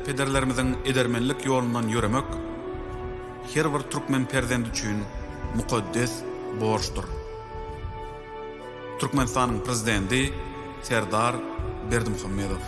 pederlerimiziň edermenlik ýolundan ýöremek her bir türkmen perzendi üçin mukaddes borçdur. Türkmenistanyň Prezidenti Serdar Berdimuhamedow.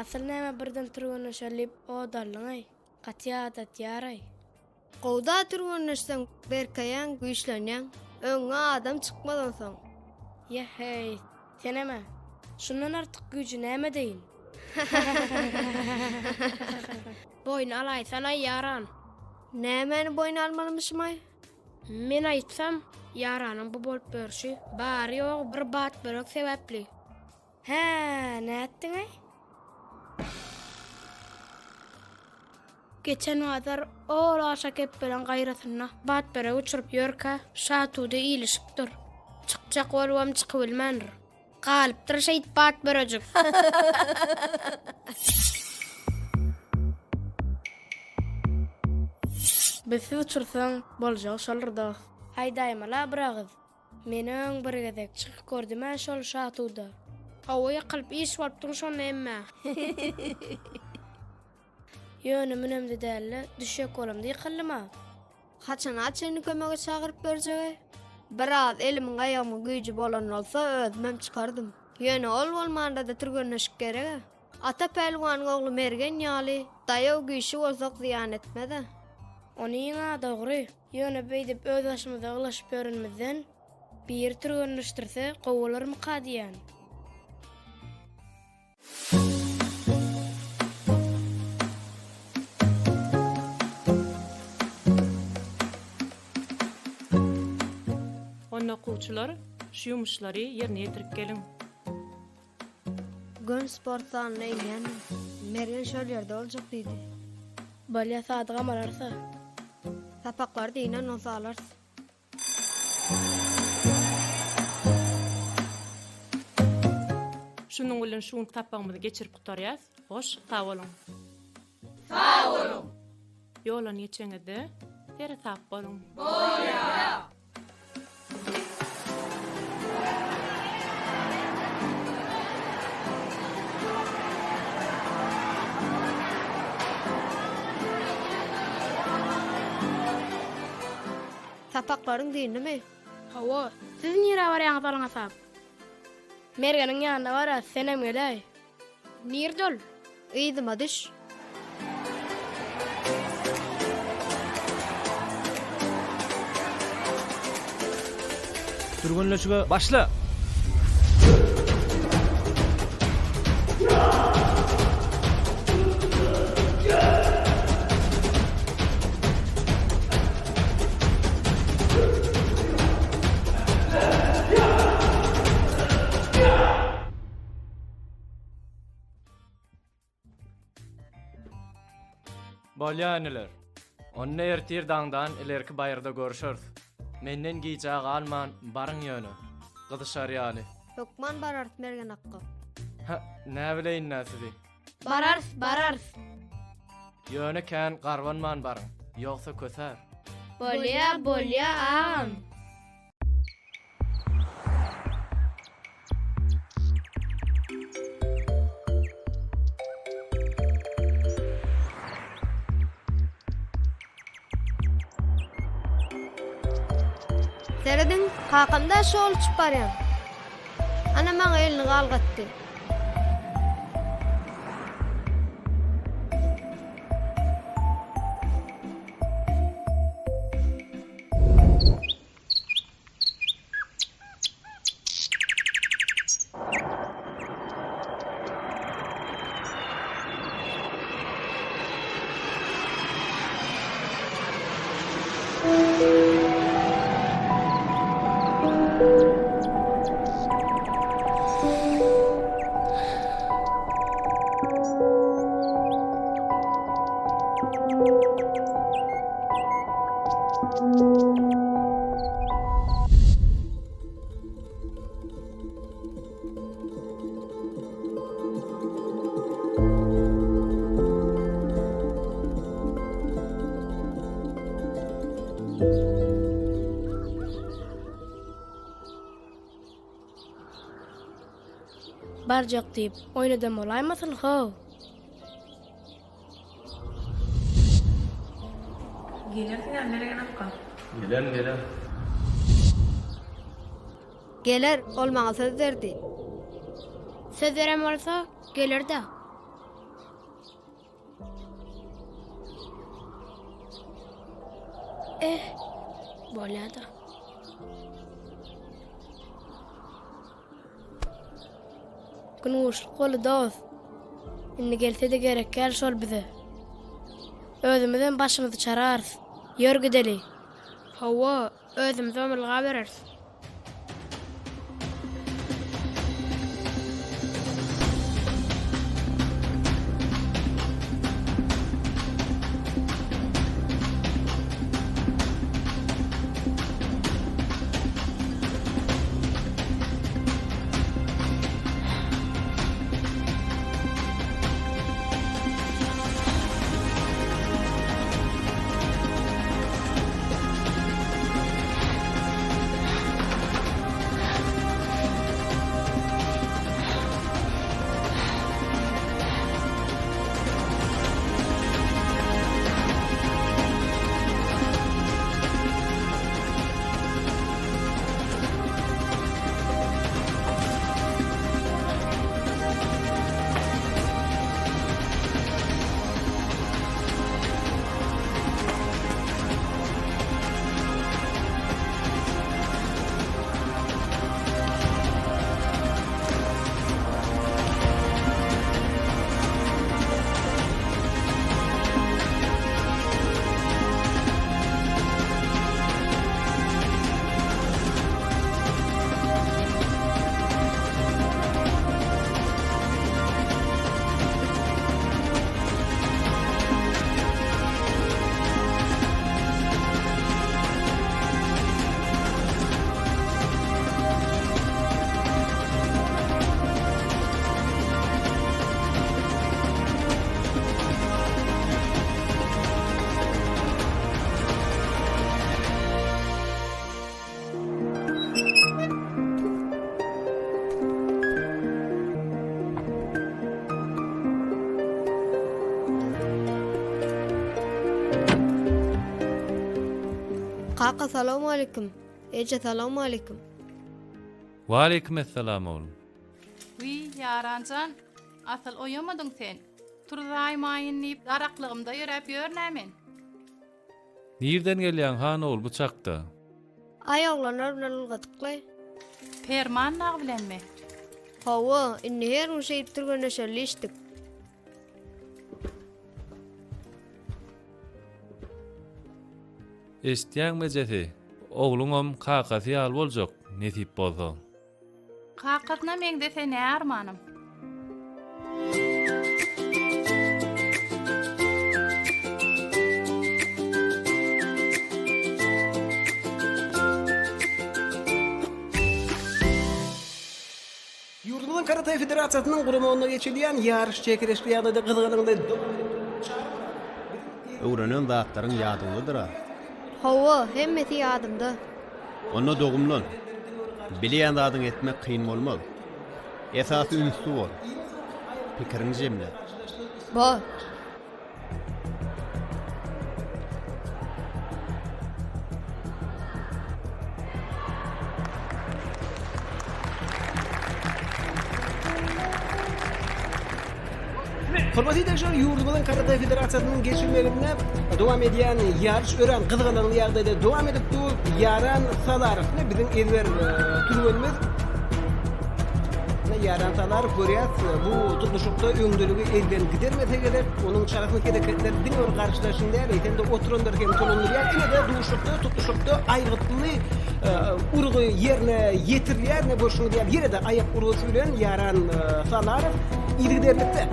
Asyl näme birden türgenleşeli diýip odaldyňaý. Gaty ýadatýaraý. Gowda türgenleşseň berkeýäň, güýçlenýäň. Öňüňe adam çykmaz onsoň. Ýeheý, senem-ä. Şundan artyk güýji näme edeýin? Boýun alaýsana, ýaran. Nämäni boýun almalymyşym-aý? Men aýtsam, ýaranyň bu bolup ýörşi bary-ýogy bir batbörek sebäpli. Hä, nätdiň-aý? Geçen bazar ol aşa kepbeleň gaýrasynda batbörek uçuryp ýörkä, şatuda ilişipdir. Çykjak bolubam çykybilmändir. Galypdyr şeýdip batbörejik. Bizsiz uçursaň, boljagy şoldur dost. Aýdaýmaly-a bir agyz. Men öň bir gezek çykyp gördüm-ä şol şatuda. Hawa ýykylyp iş bolupdyň şonda emme. Ýöne münemde däl-de, düşjek bolamda ýykyldym-a. Haçana çenli kömege çagyryp berjegi? Biraz elimiň aýagymyň güýji bolan bolsa özümem çykardym. Ýöne ol bolmanda-da türgenleşik gereg-ä. Ata pälwanyň ogly Mergen ýaly daýaw güýçli bolsak zyýan etmez-ä. Onyň-a dogry. Ýöne beýdip öz başymyza ylaşyp ýörenimizden, biri türgenleşdirse gowy bolarmyka diýýän. Onda okuwçylar şu ýumuşlary ýerine ýetirip geliň. Göni sport zalyna inýändim. Mergen şol ýerde boljak diýdi. Bolýa Sadygam alarys-a. Sapaklary dynan bolsa alarys. Şunuň bilen şu günki sapagymyzy geçirip gutarýas. Hoş, sag boluň. Sag boluň. Ýoldan geçeňizde seresap boluň. Bolýa. Sapaklaryň dyndymy? Hawa, siz nirä barýaňyz alňasap? Mergeniň ýanyna barýas, senem geläý. Nirde ol? Yzyma düş. Türgenleşige başla! Bolýa iniler. Onda ertir daňdan ilerki baýyrda görşeris. Menden gijä galman baryň ýöne. Gyzyşar ýaly. Hökman bararys Mergen akga. Hä, näbileýin-dä sizi. Bararys, bararys. Ýöne kän garbanman baryň, ýogsa kösär. Bolýa, bolýa agam. Serediň, kakam-da şol uçup barýan. Ana maňa elini galgatdy. Barjak diýip, oýnadan bolaýmasyn, how? Gelersiň-ä Mergen akga? Gelerin, gelerin. Geler, ol maňa söz berdi. Söz beren bolsa, geler-dä. Eh, bolýa-da. Gün guşluk boldy dost. Indi gelse-de gerek däl şol bize. Özümizem başymyzy çararys. Ýör gideli. Hawa, özümizem ylgabereris. Kaka salowmaleýkim. Eje salowmaleýkim. Waleýkim essalam oglum. Wiý, Ýaran jan, asyl oýamadyň sen. Turzaýmaýyn diýip, daraklygymda ýöräp ýörn-ä men. Nirden gelýäň han ogul bu çakda? Aý oglanlar bilen ylgadyklaý. Perman dagy bilenmi? Hawa, indi her gün şeýdip türgenleşeli diýişdik. Eşitýäňmi ejesi, ogluňam kakasy ýaly boljak, nesip bolsa. Kakasyna meňzese ne armanym. Ýurdumyzyň Karate federasiýasynyň guramagynda geçirilýän ýaryş çekeleşikli ýagdaýda gyzgalaňly dowam edip dur. Öwrenen zatlaryň ýadyňdadyr-a? Hawa, hemmesi ýadymda. Onda dogumlan. Bilýän zadyňy etmek kyn bolmaz. Esasy ünsli bol. Pikiriňi jemle. Bor. Hormatly ildeşler, ýurdumyzyň Karate federasiýasynyň geçirmeginde dowam edýän ýaryş örän gyzgalaňly ýagdaýda dowam edip dur. Ýaran Salarow ne biziň ezber e, türgenimiz. Ne Ýaran Salarow görýäs, bu tutluşykda öňdeligi elden gidermese gerek. Onuň çalasyn hereketleri diňe bir garşydaşyny däl, eýsem-de oturanlary hem tolgundyrýar. Ine-de duşuşykda, tutluşykda aýgytly e, urgy ýerine ýetirilýär. Ne görşüňiz ýaly, ýene-de aýak urgusy bilen Ýaran e, Salarow yzygiderlikde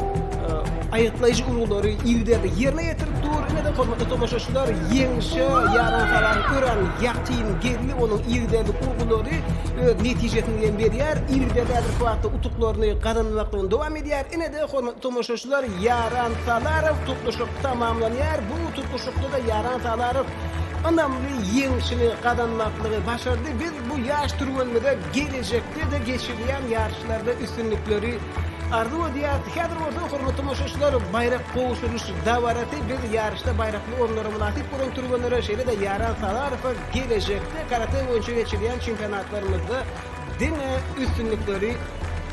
aýgytlaýjy urgulary yzygiderli ýerine ýetirip dur. Ine-de, hormatly tomaşaçylar, ýeňşe Ýaran Salarow örän ýakyn geldi. Onuň yzygiderli urgulary öz netijesini hem berýär. Yzygiderli häzirki wagtda utuklaryny gazanmaklygyny dowam edýär. Ine-de, hormatly tomaşaçylar, Ýaran Salarow tutluşyk tamamlanýar. Bu tutluşykda-da Ýaran Salarow ynamly ýeňşini gazanmaklygy başardy. Biz bu ýaş türgenimize gelejekde-de geçirilýän ýaryşlarda üstünlikleri arzuw edýäris. Häzir bolsa, hormatly tomaşaçylar, baýrak gowşurylyş dabarasy. Biz ýaryşda baýrakly orunlara mynasyp bolan türgenlere, şeýle-de Ýaran Salarowa gelejekde karate boýunça geçirilýän çempionatlarymyzda diňe üstünlikleri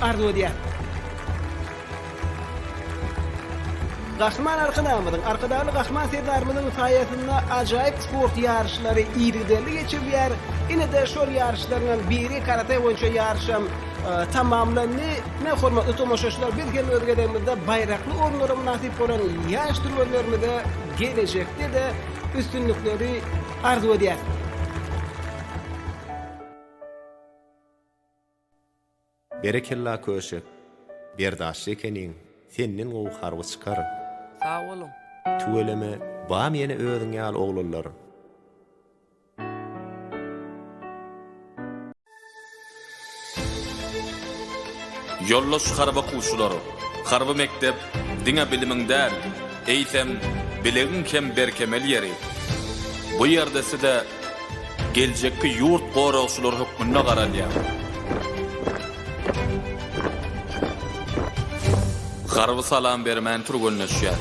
arzuw edýäris. Gahryman Arkadagymyzyň, Arkadagly Gahryman Serdarymyzyň saýasynda ajaýyp sport ýaryşlary yzygiderli geçirilýär. Ine-de şol ýaryşlaryňam biri karate boýunça ýaryşam tamamlandy. Ine, hormatly tomaşaçylar, biz hem öz gezegimizde baýrakly orunlara mynasyp bolan ýaş türgenlerimize gelejekde-de üstünlikleri arzuw edýäris. Berekella Köşek, berdaşly ekeniň, senden gowy harby çykar. Sag boluň. Tüweleme, bamy ýene özüň ýaly oglanlar. Ýoldaş harby okuwçylar, harby mekdep diňe bilimiň däl, eýsem, bilegiň hem berkemeli ýeri. Bu ýerde size geljekki ýurt goragçylary hökmünde garalýar. Harby salam bermän türgenleşýär.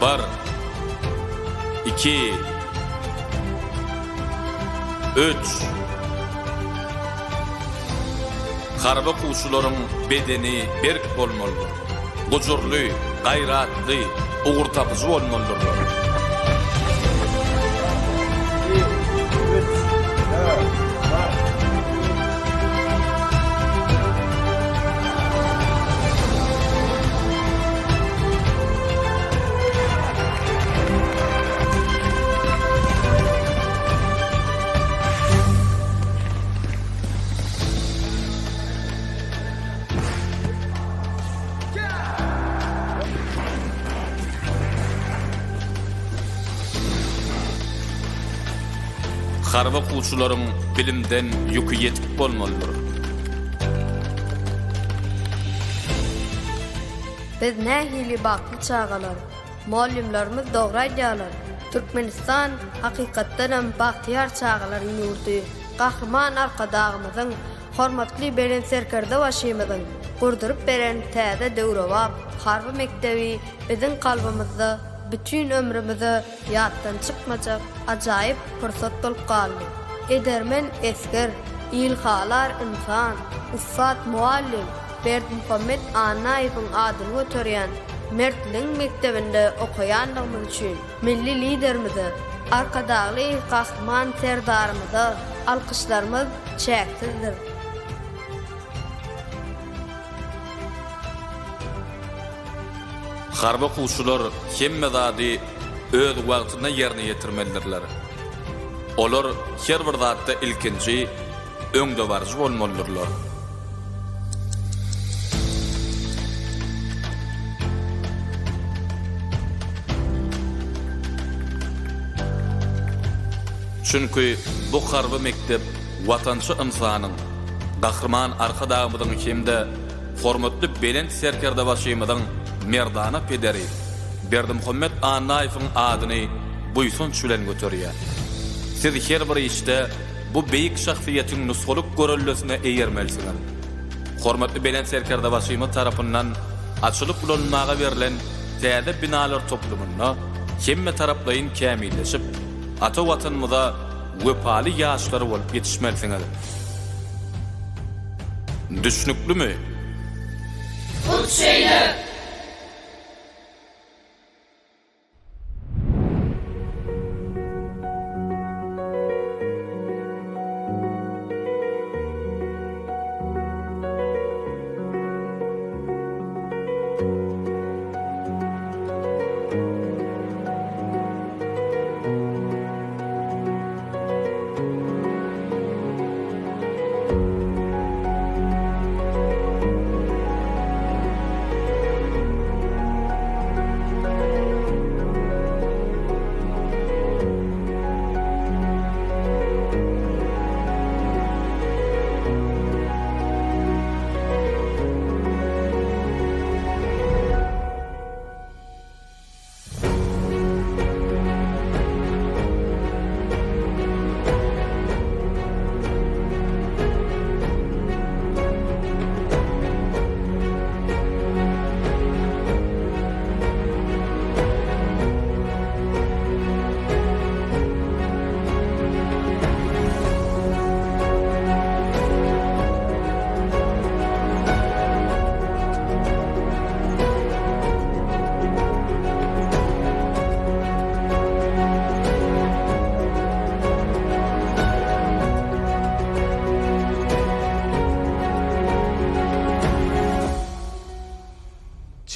Bir. Iki. Üç. Harby okuwçylaryň bedeni berk bolmalydyr. Gujurly, gaýratly, ugurtapyjy bolmalydyrlar. Harby okuwçylaryň bilimden ýüki ýetik bolmalydyr. Biz nähili bagtly çagalar. Mugallymlarymyz dogry aýdýarlar. Türkmenistan hakykatdanam bagtyýar çagalaryň ýurdy. Gahryman Arkadagymyzyň, hormatly Belent Serkerdebaşymyzyň gurduryp beren täze döwrebap harby mekdebi biziň kalbymyzda bütin ömrümize ýatdan çykmajak ajaýyp pursat bolup galdy. Edermen esger, ilhalar ynsan, ussat mugallym Berdimuhamet Annaýewiň adyny göterýän Mertligiň mekdebinde okaýandygymyz üçin Milli Liderimize, Arkadagly Gahryman Serdarymyza alkyşlarymyz çäksizdir. Harby okuwçylar hemme zady öz wagtynda ýerine ýetirmelidirler. Olar her bir zatda ilkinji, öňdebaryjy bolmalydyrlar. Çünki bu harby mekdep watançy ynsanyň, Gahryman Arkadagymyzyň hem-de hormatly Belent Serkerdebaşymyzyň merdana pederi Berdimuhamet Annaýewiň adyny buýsanç bilen göterýär. Siz her bir işde bu beýik şahsyýetiň nusgalyk göreldesine eýermelisiňiz. Hormatly Belent Serkerdebaşymyz tarapyndan açylyp ulanylmaga berlen täze binalar toplumynda hemmetaraplaýyn kämilleşip, ata Watanymyza wepaly ýaşlar bolup ýetişmelisiňiz. Düşnüklimi? Hut şeýle!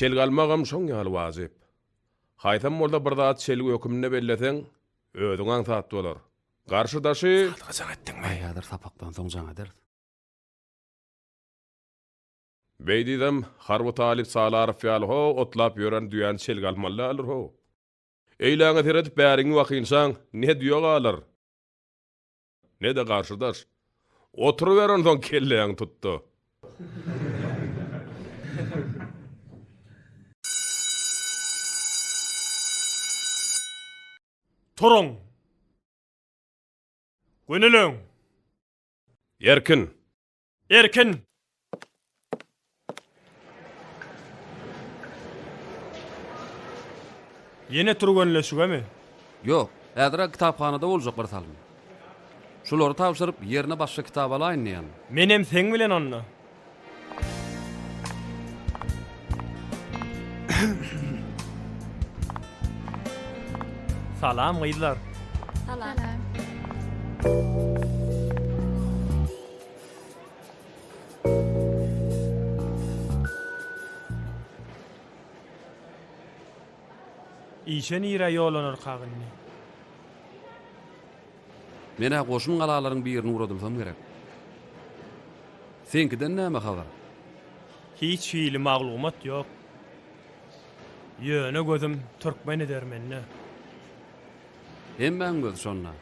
Çelgi almagam şoň ýaly wajyp. Haýsam bolsa bir zat çelgi höküminde belleseň, özüňe aňsat bolar. Garşydaşy. Sadyga jaň etdiňmi? Aý häzir sapakdan soň jaň ederis. Beý diýsem, harby talyp Salarow ýaly ho otlap ýören düýäni çelgi almaly däldir how. Eýläňe seredip bäriňi bakynçaň, ne düýe galar, ne-de garşydaş. Oturyber onsoň kelläňi tut-da. Turuň! Gönüleň! Erkin! Erkin! Ýene türgenleşigemi? Ýok, häzir-ä kitaphanada boljak bir salym. Şulary tabşyryp, ýerine başga kitap alaýyn diýýän. Menem seň bilen onda. Salam gyzlar. Salam. Işe nirä ýollanarkak indi? Men-ä goşun galalaryň birine ugradylsam gerek. Seňkiden näme habar? Hiç hili maglumat ýok. Ýöne gözüm türkmen edermende. Hemmäň gözi şonda.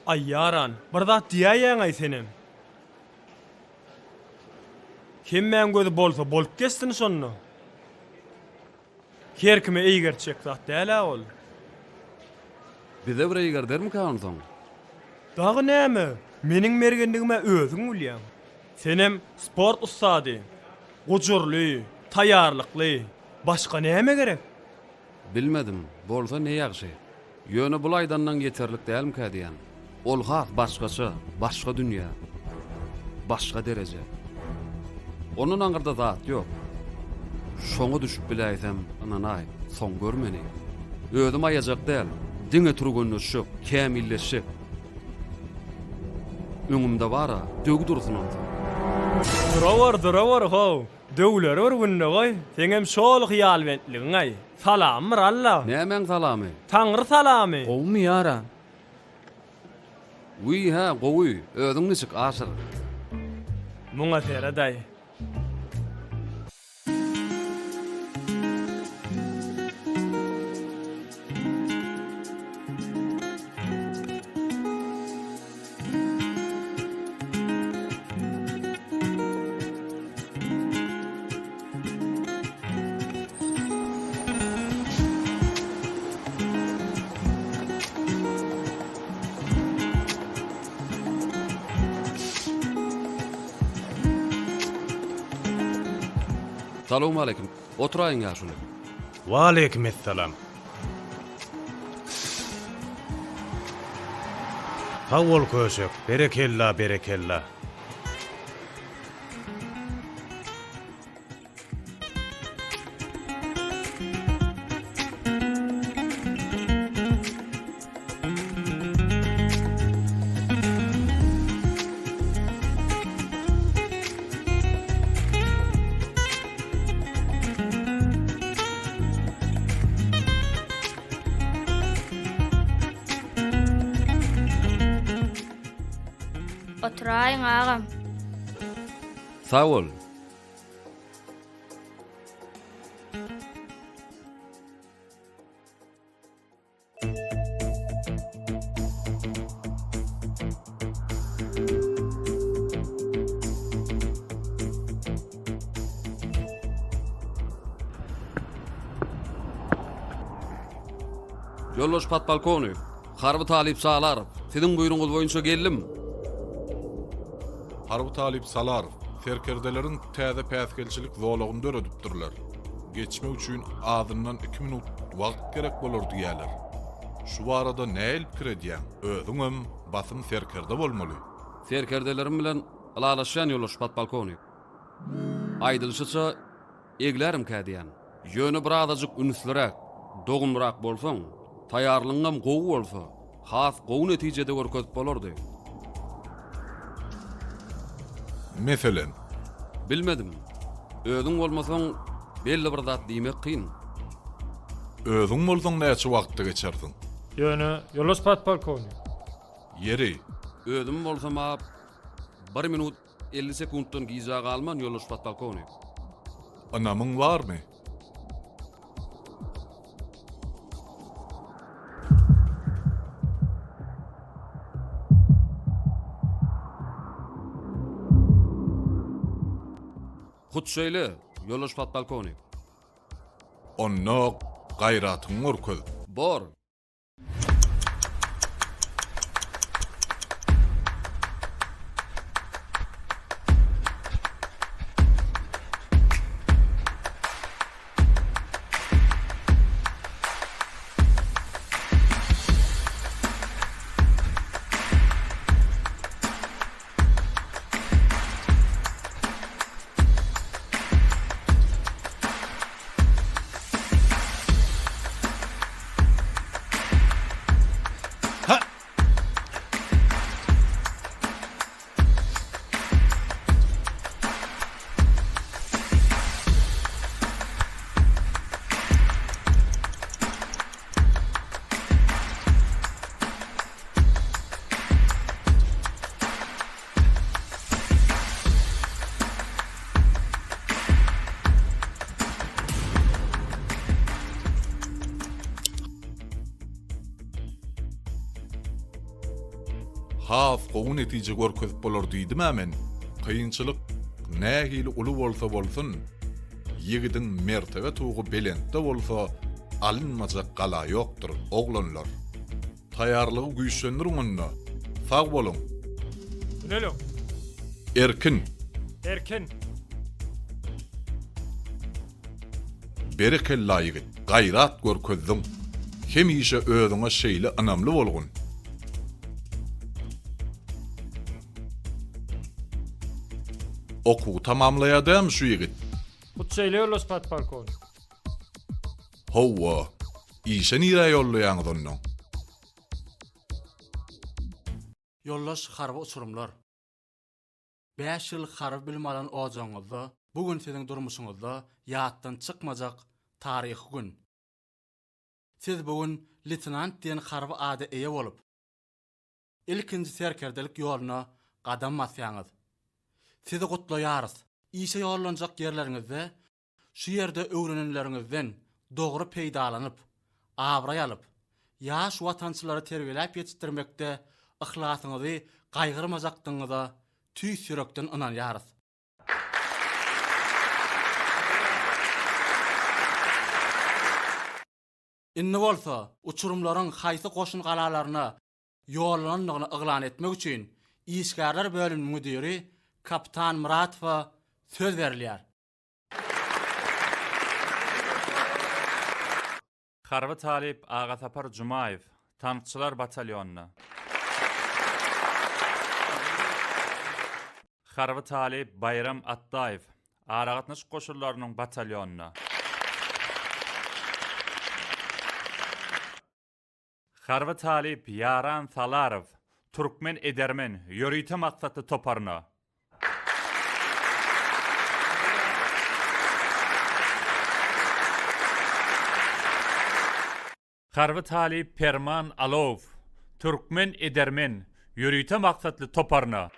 Aý ýaran, bir zat diýäýýäň-aý senem. Hemmäň gözi bolsa bolup geçsin şonda. Her kime eýgertjek zat däl-ä ol. Bize bir eýgerdermikä onsoň? Dagy näme, meniň mergenligim-ä özüň bilýäň. Senem sport ussady, gujurly, taýýarlykly. Başga näme gerek? Bilmedim, bolsa ne ýagşy. Ýöne bul aýdanlaň ýeterlik dälmikä diýän. Ol has başgaça, başga dünýä. Başga dereje. Ondan aňyrda zat ýok. Şoňa düşüp biläýsem, ynanaý, soň gör meni. Özüm aýajak däl, diňe türgenleşjek, kämilleşjek. Öňümde bar-a, döw dursun onsoň. Durawar, durawar, how. Döwleri bir günde goý, seňem şol hyýalbentligiň-aý. Salam bir Alla. Nämäň salamy? Taňry salamy. Gowumy ýaran? Wiý, hä, gowy. Özüň niçik, Aşyr? Muňa sered-aý. Salowmaleýkim. Oturaýyň ýaşuly. Waleýkim essalam. Sag bol köşek, berekella berekella. Oturaýyň agam. Sag bol. Ýoldaş podpolkownik, harby talyp Salarow, siziň buýrugyňyz boýunça geldim. Harby talyp Salarow, serkerdeleriň täze päsgelçilik zolagyny döredipdirler. Geçmek üçin azyndan iki minut wagt gerek bolar diýýäler. Şu barada nähili pikir edýäň? Özüňem basym serkerde bolmaly. Serkerdelerim bilen ylalaşýan ýoldaş podpolkownik. Aýdylyşyça eglärimkä diýýän. Ýöne birazajyk ünsliräk, dogumlyrak bolsaň, taýýarlygyňam gowy bolsa, has gowy netije-de görkezip bolardy. Meselem? Bilmedim. Özüň bolmasaň, belli bir zat diýmek kyn. Özüň bolsaň näçe wagtda geçerdiň? Ýöne, ýoldaş podpolkownik. Ýeri. Özüm bolsam-a bir minut 50 sekuntdan gijä galman, ýoldaş podpolkownik. Ynamyň barmy? Hut şeýle, ýoldaş podpolkownik. Onda gaýratyňy görkez. Bor. Has gowy netije görkezip bolar diýdim-ä men. Kynçylyk nähili uly bolsa bolsun, ýigidiň mertebe tugy belentde bolsa alynmajak gala ýokdur, oglanlar. Taýýarlygy güýçlendiriň onda. Sag boluň. Müneliň. Erkin. Erkin. Berekella ýigit, gaýrat görkezdiň. Hemişe özüňe şeýle ynamly bolgun. Okuwy tamamlaýa dämi şu ýigit? Hut şeýle ýoldaş podpolkownik. Howwa. Işe nirä ýollaýaňyz onnoň? Ýoldaş harby uçurymlar! Bäş ýyl harby bilim alan ojagyňyzda. Bu gün siziň durmuşyňyzda ýatdan çykmajak taryhy gün. Siz bu gün leýtenant diýen harby ada eýe bolup, ilkinji serkerdelik ýoluna gadam basýaňyz. Sizi gutlaýarys! Işe ýollanjak ýerleriňizde şu ýerde öwrenenleriňizden dogry peýdalanyp, abraý alyp, ýaş watançylary terbiýeläp ýetişdirmekde yhlasyňyzy gaýgyrmajakdygyňyza tüýs ýürekden ynanýarys. Indi bolsa uçurymlaryň haýsy goşun galalaryna ýollanandygyny yglan etmek üçin işgärler bölüminiň müdiri kapitan Muratowa söz berilýär. Harby talyp Agasapar Jumaýew, tankçylar batalýonyna. Harby talyp Baýram Atdaýew, aragatnaşyk goşunlarynyň batalýonyna. Harby talyp Ýaran Salarow, Türkmen edermen ýörite maksatly toparyna. Harby talyp Perman Alow, Türkmen edermen ýörite maksatly toparyna.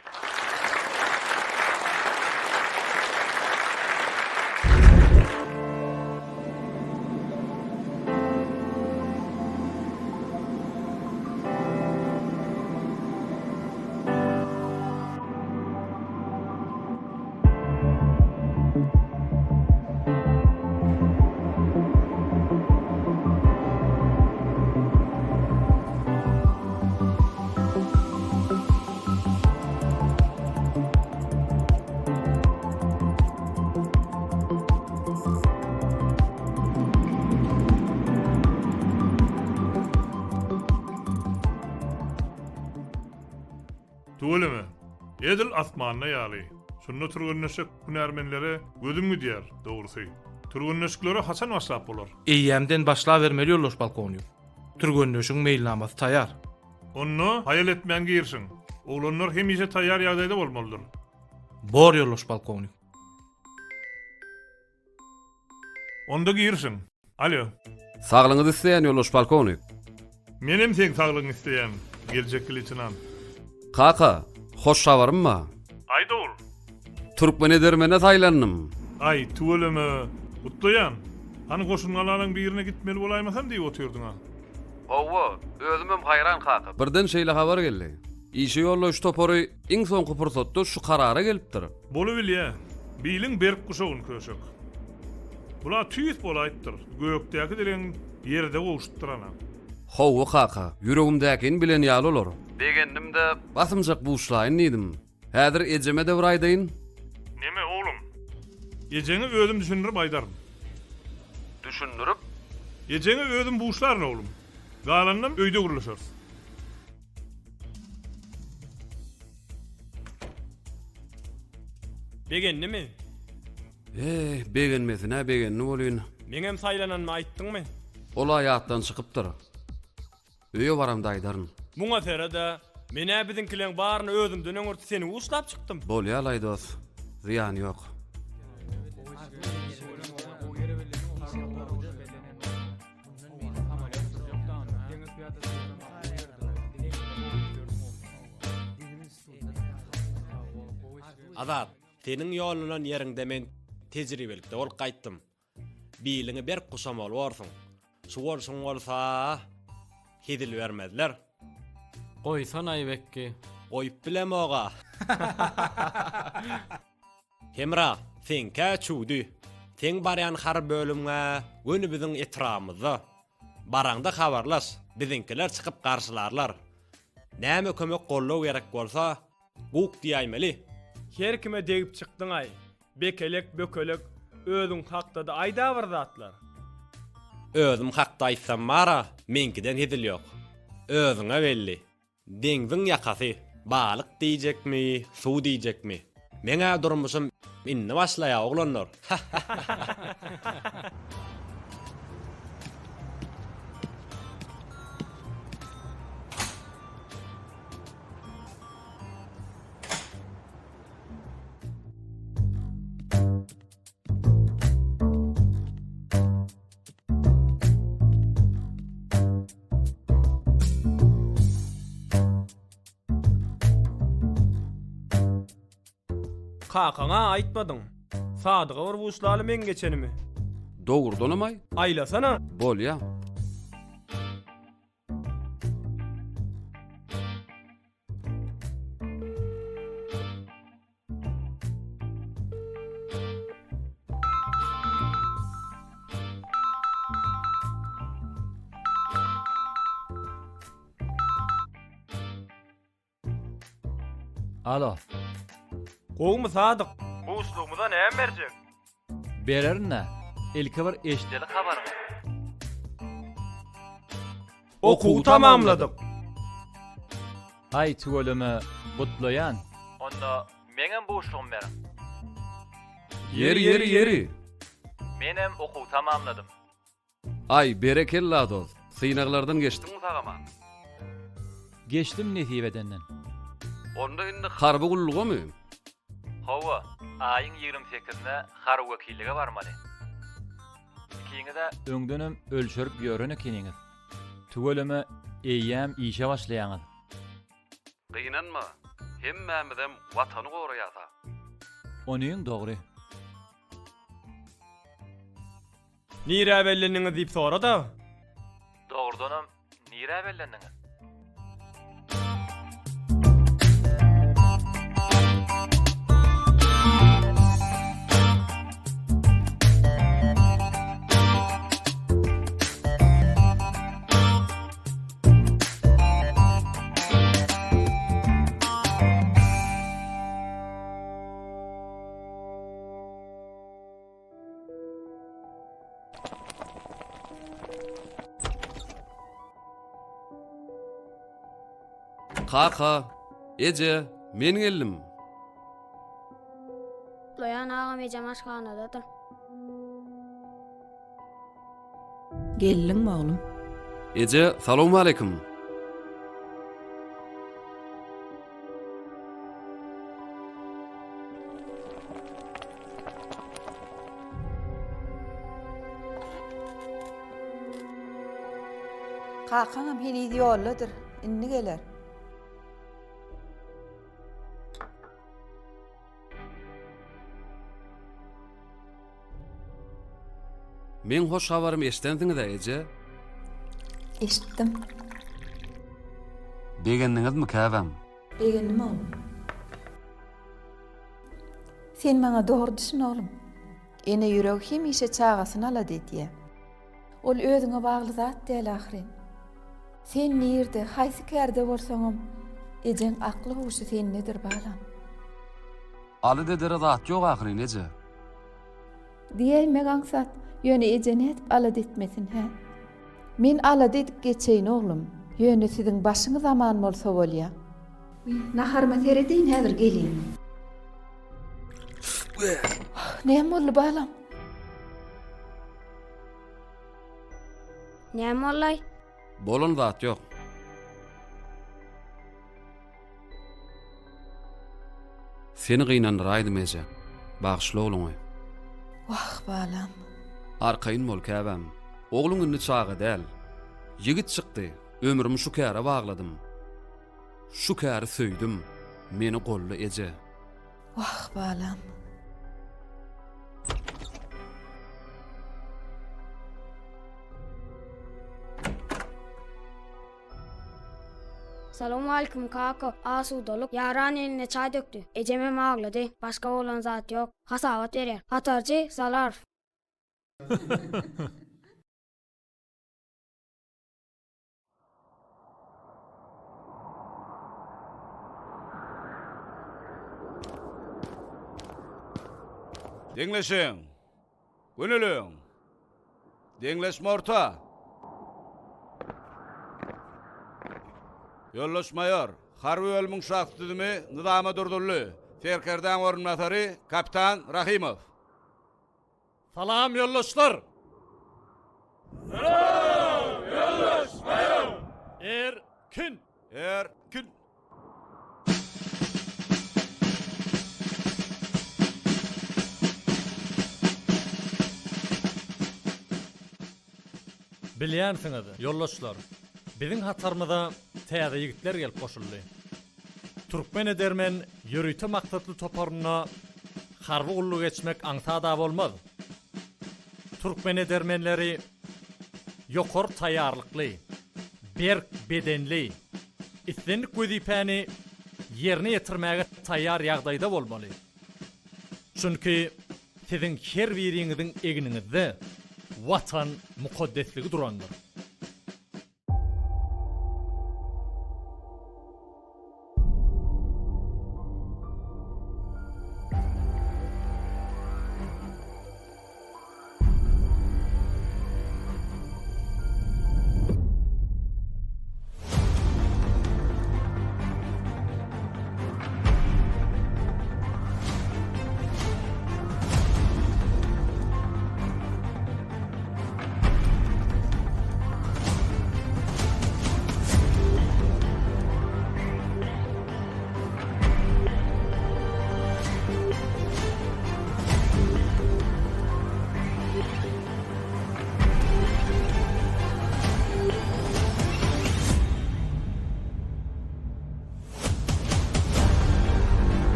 Tüweleme, edil asmanda ýaly. Şunda türgenleşjek hünärmenlere gözüm gidýär, dogrusy. Türgenleşiklere haçan başlap bolar? Eýýämden başlabermeli ýoldaş polkownik. Türgenleşigiň meýilnamasy taýar. Onda haýal etmän girişiň. Oglanlar hemişe taýýar ýagdaýda bolmalydyr. Bor ýoldaş polkownik. Onda girişiň. Alýo. Saglygyňyzy isleýän ýoldaş polkownik. Menem seň saglygyňy isleýän, geljekki leýtenant. Kaka, hoş habarym bar. Aýt ogul. Türkmen edermene saýlandym. Aý, tüweleme, gutlaýan. Hany goşungalalaň birine gitmeli bolaýmasam diýip otyrdyň-a. Hawa, özümem haýran kaka. Birden şeýle habar geldi. Işe ýollaýyş topary iň soňky pursatda şu karara gelipdir. Bolubilýä. Biliň berk guşagyn köşek. Bula tüýs bolaýypdyr. Gökdäki dilegiň ýerde gowşupdyr ana. Hawa kaka, ýüregimdäkini bilen ýaly olar. Begendim-de, basymjak buşlaýyn diýdim. Häzir ejeme-de bir aýdaýyn. Neme, oglum? Ejeňe özüm düşündirip aýdaryn. Düşündirip? Ejeňe özüm buşlaryn, oglum. Galanynam öýde gürleşeris. Begendimi? Eý, begenmesine begendi welin. Meňem saýlananymy aýtdyňmy? Ol-a ýatdan çykypdyr. Öýe baramda aýdaryn. Muňa sered-ä, men-ä biziňkileň baryny özümden öňürti seni buşlap çykdym. Bolýa-laý dos, zyýany ýok. Azat, seniň ýollanan ýeriňde men tejribelikde bolup gaýtdym. Biliňi berk guşamaly borsuň. Şu bolşuň bolsa, hezil bermezler. Goýsanaý Bekgi. Goýup bilemog-a. Hemra, seňkä çüwdi. Seň barýan harby bölümiň-ä göni biziň etrabymyzda. Baraňda habarlaş, biziňkiler çykyp garşylarlar. Näme kömek goldaw gerek bolsa, guk diýäýmeli. Her kime degip çykdyň-aý, bekelek, bökelek, özüň hakda-da aýda bir zatlar. Özüm hakda aýtsam bar-a, meňkiden hezil ýok. Özüňe belli. Deňziň ýakasy, balyk diýjekmi, suw diýjekmi. Meň-ä durmuşym indi başlaýar, oglanlar. Ha-ha-ha-ha. Kakaňa aýtmadyň. Sadyga bir buşlaly meň geçenimi. Dogrudanam-aý? Aýlasana. Bolýa. Alo. Gowumy Sadyk? Buşlugymyza näme berjek? Bererin-dä. Ilki bir eşideli habaryňy. Okuwy tamamladyk. Aý tüweleme gutlaýan. Onda meňem buşlugymy beriň. Ýeri ýeri ýeri. Menem okuwy tamamladym. Aý berekella dost. Synaglardan geçdiňmi sag-aman? Geçdim nesip edenden. Onda indi harby gullugamy? Hawa, aýyň 20 sekizine harby wekillige barmaly. Ikiňiz-ä öňdenem ölçerip ýören ekeniňiz. Tüweleme eýýäm işe başlaýaňyz. Gynanma, hemmämizem Watany goraýas-a. Onyň dogry. Nirä bellendiňiz diýip sora-da. Dogrudanam nirä bellendiňiz? Kaka, eje, men geldim. Gutlaýan agam ejem aşhanadadyr. Geldiňmi oglum? Eje, salowmaleýkim. Kakaňam heniz ýoldadyr, indi geler. Meň hoş habarymy eşidensiňiz-ä, eje? Eşitdim. Begendiňizmi, käbäm? Begendim, oglum. Sen maňa dogry düşün, oglum. Ene ýüregi hemişe çagasyny alada edýär. Ol özüňe bagly zat däl ahyryn. Sen nirde, haýsy kärde bolsaňam, ejeň akly-huşy sendedir, balam. Alada edere zat ýok ahyryn, eje. Diýäýmek aňsat, ýöne eje nädip alada etmesin, hä? Men alada edip geçeýin, oglum, ýöne siziň başyňyz aman bolsa bolýa. Naharyma seredeýin, häzir gelýän. Näme boldy, balam? Näme boldy? Bolan zat ýok. Seni gynandyraýdym eje. Bagyşla ogluňy. Wah, balam. Arkaýyn bol, käbäm. Ogluň indi çaga däl. Ýigit çykdy. Ömrümi şu käre bagladym. Şu käri söýdüm. Meni golda eje. Wah, balam. Salowmalikim kaka, asudalyk, Ýaran eline çaý dökdi. Ejemem aglady, başga bolan zat ýok. Hasabat berýär. Hatarçy Salarow. Deňleşiň! Göneliň! Deňleşme orta! Ýoldaş maýor, harby bölümiň şahsy düzümi nyzama durduldy. Serkerdäň orunbasary kapitan Rahymow. Salam ýoldaşlar! Salam ýoldaş maýor! Erkin! Erkin! Bilýänsiňiz, ýoldaşlar, biziň hatarymyza täze ýigitler gelip goşuldy. Türkmen edermen ýörite maksatly toparynda. Harby gulluk geçmek aňsad-a bolmaz. Türkmen edermenleri ýokary taýýarlykly, berk bedenli, islendik wezipäni ýerine ýetirmäge taýýar ýagdaýda bolmaly. Çünki siziň her biriňiziň egniňizde Watan mukaddesligi durandyr.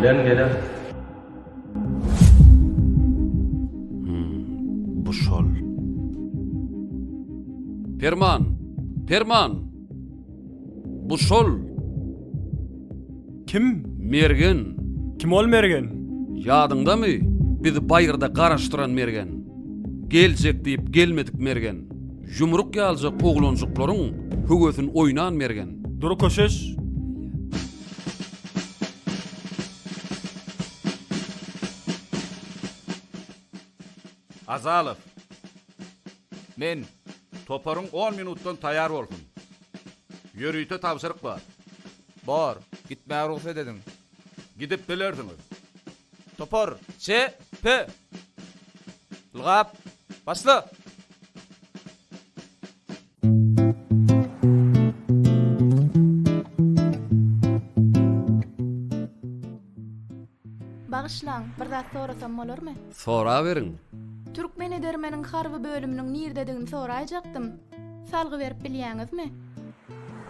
Gelen gelen. Hmm, bu şol. Perman! Perman! Bu şol! Kim? Mergen. Kim ol Mergen? Ýadyňdamy, bizi baýyrda garaşdyran Mergen? Geljek diýip gelmedik Mergen. Ýumruk ýaljak oglanjyklaryň höwesini oýnan Mergen. Dur köşeş. Azalow. Men, toparyň on minutdan taýar bolsun. Ýörite tabşyryk bar. Bor, gitmäge rugsat ediň. Gidip bilersiňiz. Topar, çe, pe! Ylgap, başla! Bagyşlaň, bir zat sorasam bolarmy? Soraberiň. Türkmen edermeniň harby bölüminiň nirdedigini soraýjakdym. Salgy berip bilýäňizmi?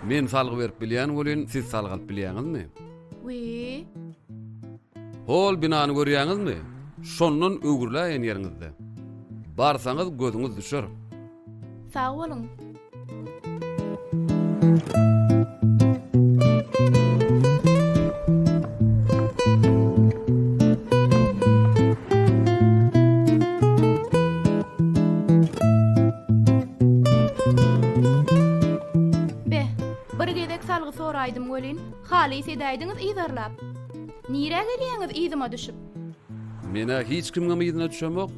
Men salgy berip bilýän welin, siz salgy alyp bilýäňizmi? Wiý. Hol binany görýäňizmi? Şondan öwrüläýen ýeriňizde. Barsaňyz gözüňiz düşer. Sag boluň. Be, bir gezek salgy soraýdym welin, halys edäýdiňiz yzarlap. Nirä gelýäňiz yzyma düşüp? Men-ä hiç kimiňem yzyna düşemok.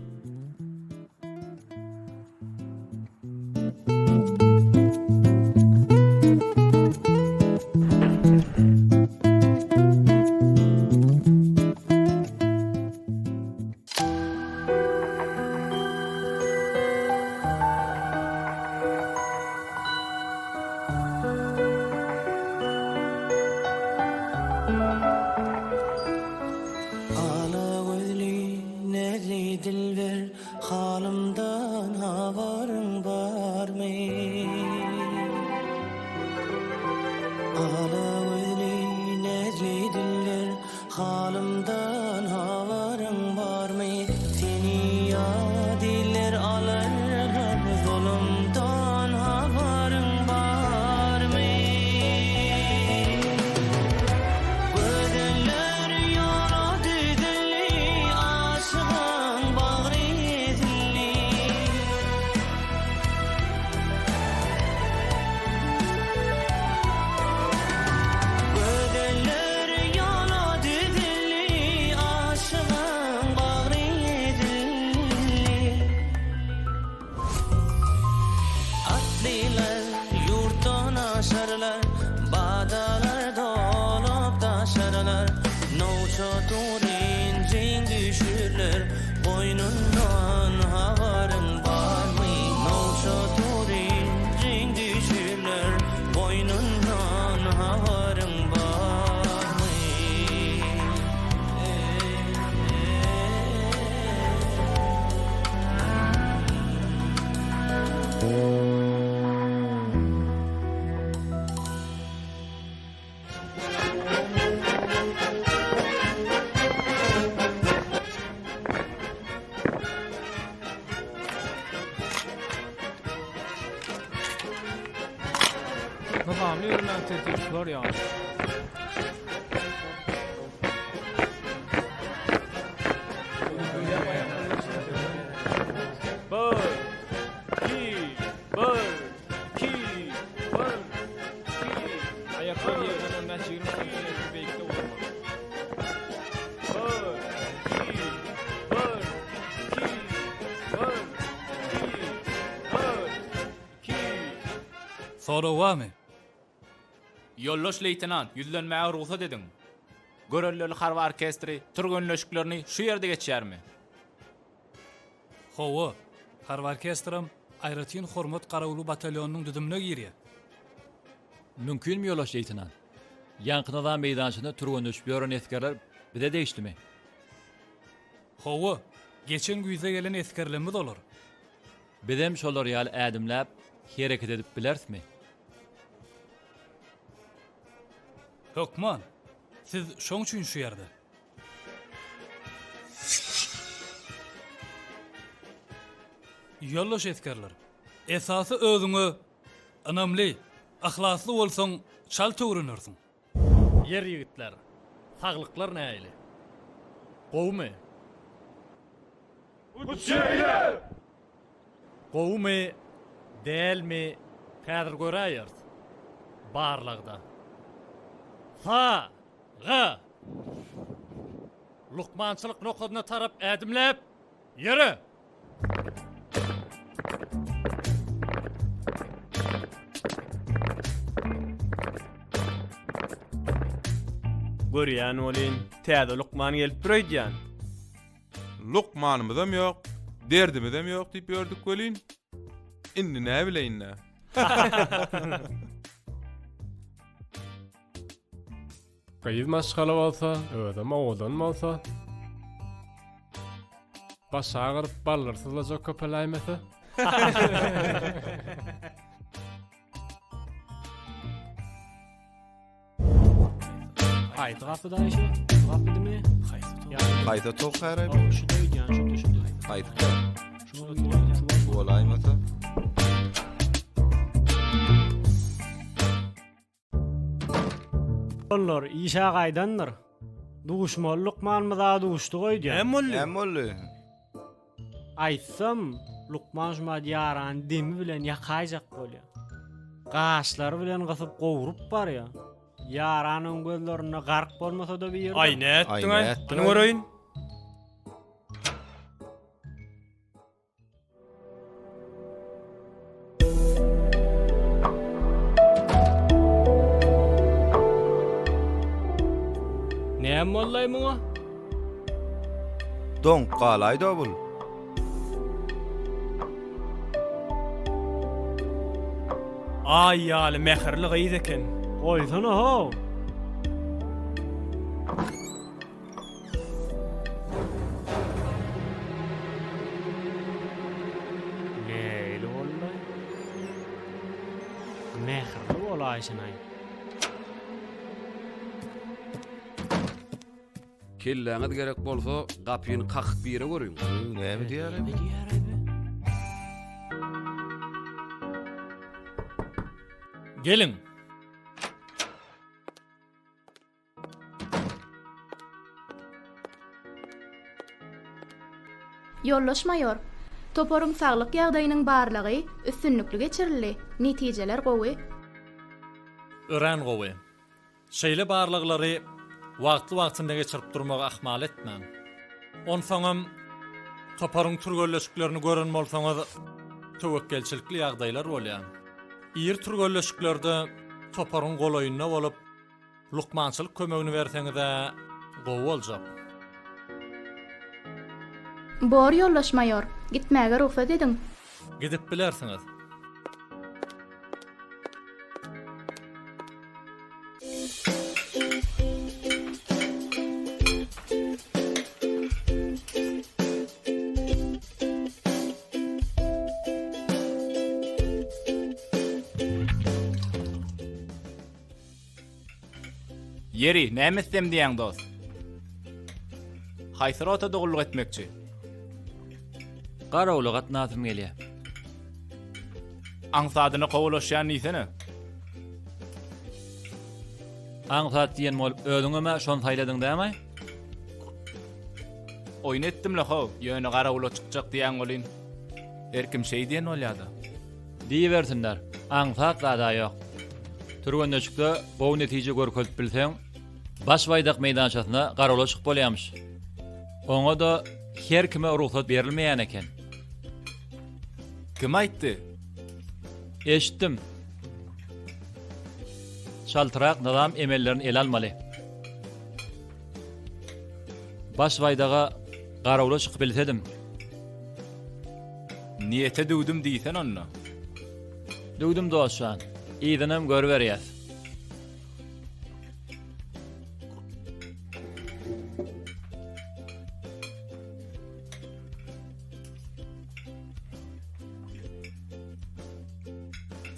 Ala gözli, näzli dilber, Halymdan habaryň barmy? Ala gözli, näzli dilber, Halymdan habaryň barmy? Seni ýat iller alarlar, Zulumdan. Nowça turynjyň düşürler goýnundan habaryň barmy? Nowça turynjyň düşürler goýnundan habaryň barmy? Nyzamly ýöremän tertip şular ýaly. Bir, iki, bir, iki, bir, iki. Aýaklar ýerden on bäş-ýigrimi santimetr beýikde bolmaly. Bir, iki, bir, iki, bir, iki, bir, iki. Sorag barmy? Ýoldaş leýtenant, ýüzlenmäge rugsat ediň. Görelleli harby orkestri türgenleşiklerini şu ýerde geçýärmi? Hawa, harby orkestrem aýratyn hormat garawuly batalýonynyň düzümine girýär. Mümkinmi, ýoldaş leýtenant? Ýaňky nyzam meýdançasynda türgenleşip ýören esgerler bize degişlimi? Hawa, geçen güýzde gelen esgerlerimiz olar. Bizem şolar ýaly ädimläp hereket edip bilerismi? Hökman. Siz şoň üçin şu ýerde. Ýoldaş esgerler, esasy özüňe ynamly, yhlasly bolsaň çalt öwrenersiň. Ýer ýigitler, saglyklar nähili? Gowumy? Uçeýle! Gowumy, dälmi, häzir göräýeris. Barlagda. Sa! Ga! Lukmançylyk nokadyna tarap ädimläp, ýöre! Görýän welin, täze lukman gelipdir öýdýän. Lukmanymyzam ýok, derdimizem ýok diýip ýördük welin, indi näbileýin-dä. Gyz maşgala bolsa, özem owadan bolsa, baş agyryp ballyrsyzlajak köpeläýmese. Haýsy gapyda Aýşe? Şu gapydymy? Haýsy tok? Haýsy tok häraý? Şuda öýdýän, şuda, şuda. Haýsy tok? Şu bolaýmasa. Olar işe gaýdandyr. Duşmaly lukmanymyza duşduk öýdýän. Näme boldy? Näme boldy? Aýtsam, lukman şumat ýarany demi bilen ýakaýjak bolýar. Gaşlary bilen gysyp gowrup barýar. Ýaran oň gözlerinde gark bolmasa-da bir ýerde. Aý nätdiň-aý? Hany göreýin. Näme bollaý muňa? Doňup galaýda bul. Aý ýaly mähirli gyz eken. Goýsana how. Nähili boldy? Mähirli bolaýşynaý. Kelläňiz gerek bolsa, gapyny kakyp bire görüň. Näme diýýär? Näme diýýär bu? Geliň. Ýoldaş maýor, toparyň saglyk ýagdaýynyň barlagy üstünlikli geçirildi, netijeler gowy. Örän gowy. Şeýle barlaglary wagtly-wagtynda geçirip durmagy ahmal etmäň. Onsoňam, toparyň türgenleşiklerini gören bolsaňyz, töwekgelçilikli ýagdaýlar bolýar. Iri türgenleşiklerde toparyň golaýynda bolup, Lukmançylyk kömegini berseňiz-ä. gowy boljak. Bor, ýoldaş maýor, gitmäge rugsat ediň. Gidip bilersiňiz. Ýeri, näme etsem diýýäň, dost? Haýsy rotada gulluk etmekçi? Garawula gatnasym gelýär. Aňsadyna kowalaşýan diýsene. Aňsat diýen bolup özüňem-ä şony saýladyň dämi? Oýun etdim-le how, ýöne garawula çykjak diýýäň welin, her kim şeý diýen bolýa-da. Diýibersinler, aňsat zad-a ýok. Türgenleşikde gowy netije görkezip bilseň, Baş baýdak meýdançasyna garawula çykyp bolýamyş. Oňa-da her kime rugsat berilmeýän eken. Kim aýtdy? Eşitdim. Çaltrak nyzam emellerini ele almaly. Baş baýdaga garawula çykyp bilsedim. Niýete düwdüm diýsene onda. Düwdüm dostjan. Yzynam görüberýäs.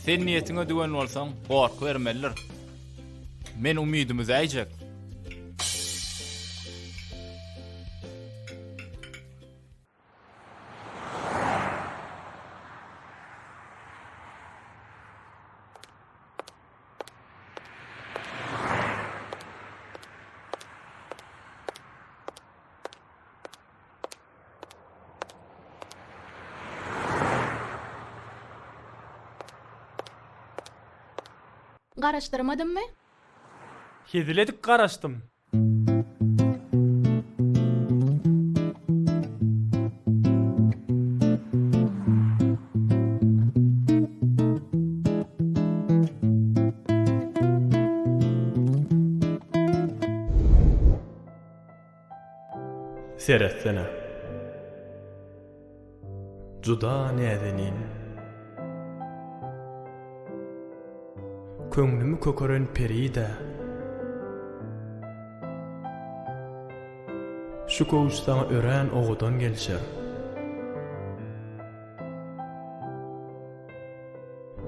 Sen niýetiňe düwen bolsaň, gorky bermelidir. Men umydymy üzäýjek. Garaşdyrmadymmy? Hezil edip garaşdym. Seretsene. Juda näzenin. Köňlümi kökeren peri-dä. Şu köwüş saňa örän owadan gelişer.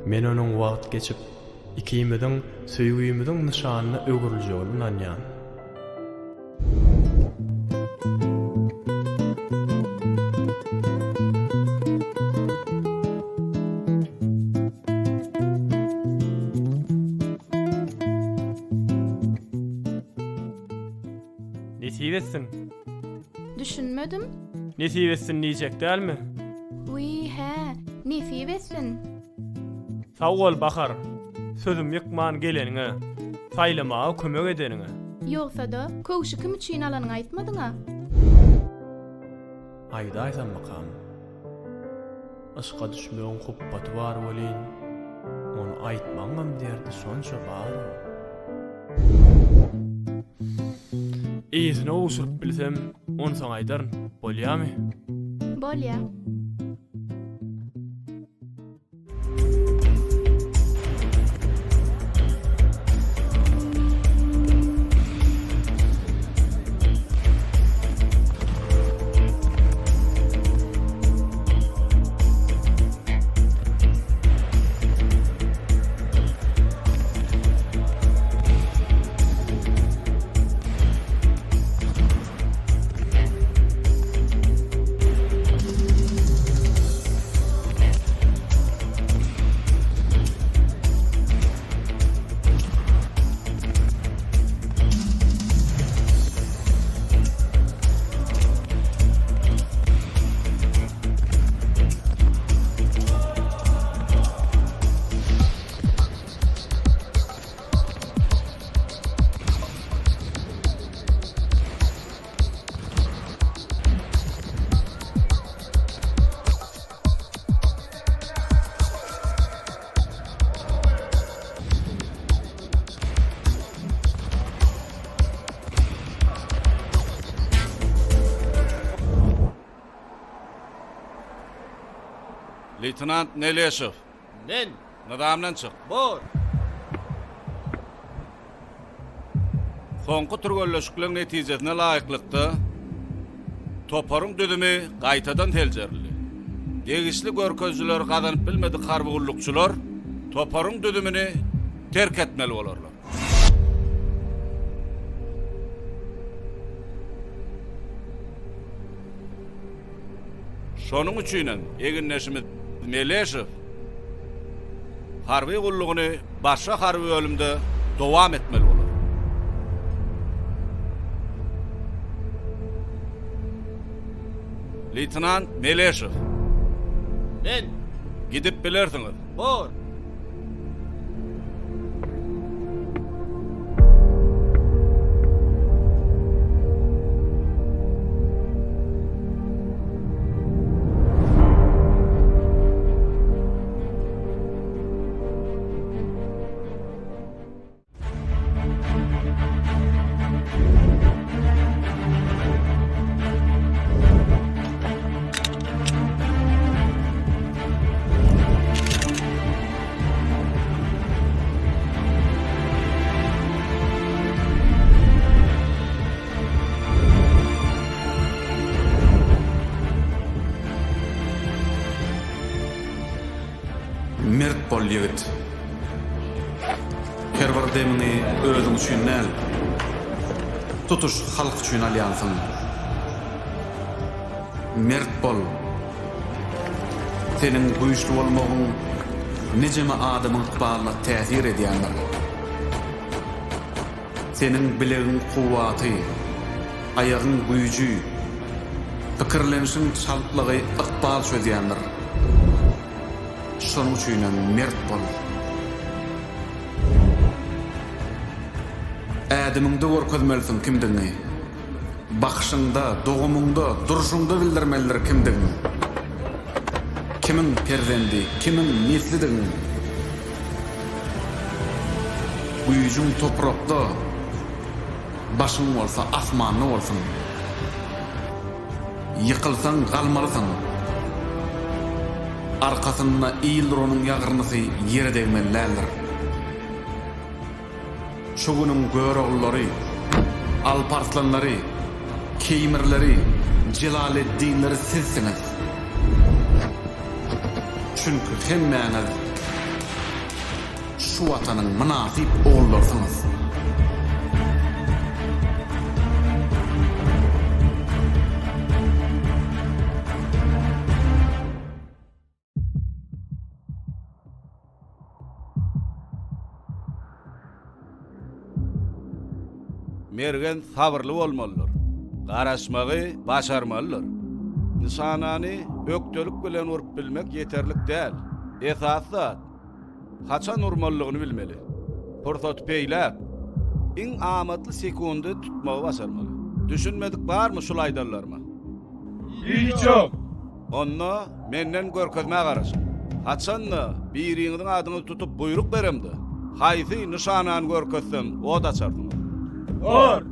Men onuň wagt geçip, ikimiziň söýgimiziň nyşanyna öwrüljegine ynanýan. Nesip etsin. Düşünmedim. Nesip etsin diýjek dälmi? Wiý, hä, nesip etsin. Sag bol Bahar, sözümi ýykman geleniňe, saýlamaga kömek edeniňe. Ýogsa-da, köwşi kim üçin alanyňy aýtmadyň-a? Aýdaýsammykam? Yşka düşmegiň hupbaty bar welin, ony aýtmagyňam derdi şonça bar-ow. Yzyna gowşuryp bilsem, onsoň aýdaryn, bolýamy? Bolýa. Leýtenant Neleşow. Men. Nyzamdan çyk. Bor. Soňky türgenleşikleň netijesine laýyklykda, toparyň düzümi gaýtadan seljerildi. Degişli görkezijileri gazanyp bilmedik harby gullukçylar toparyň düzümini terk etmeli bolarlar. Şonuň üçinem egindeşimiz Meleşow harby gullugyny başga harby bölümde dowam etmeli bolar. Leýtenant Meleşow. Men. Gidip bilersiňiz. Bor. Mert bol ýigit. Her bir demiňi özüň üçin däl, tutuş halk üçin alýansyň. Mert bol! Seniň güýçli bolmagyň nijeme adamyň ykbalyna täsir edýändir. Seniň bilegiň kuwwaty, aýagyň güýji, pikirlenişiň çaltlygy ykbal çözýändir. Şonuň üçinem mert bol! Ädimiňde görkezmelisiň kimdigiňi. Bakyşyňda, dogumyňda, durşuňda bildirmelidir kimdigiň. Kimiň perzendi, kimiň neslidigiň. Güýjüň toprakda, başyň bolsa asmanda bolsun. Ýykylsaň galmalysyň. Arkasynda il duranyň ýagyrnysy ýere degmeli däldir. Şu günüň Göroglullary, Alparslanlary, Keýmirleri, Jelaleddinleri sizsiňiz. Çünki hemmäňiz şu Watanyň mynasyp ogullarysyňyz. Mergen sabyrly bolmalydyr. Garaşmagy başarmalydyr. Nyşanany ökdelik bilen urup bilmek ýeterlik däl. Esasy zat, haçan urmalydygyny bilmeli. Pursaty peýläp, iň amatly sekundy tutmagy başarmaly. Düşünmedik barmy şul aýdanlaryma? Hiç ýok. Onda menden görkezmä garaşyň. Haçan-da biriňiziň adyňyzy tutup buýruk beremde, haýsy nyşanany görkezsem, ot açarsyňyz. Bor!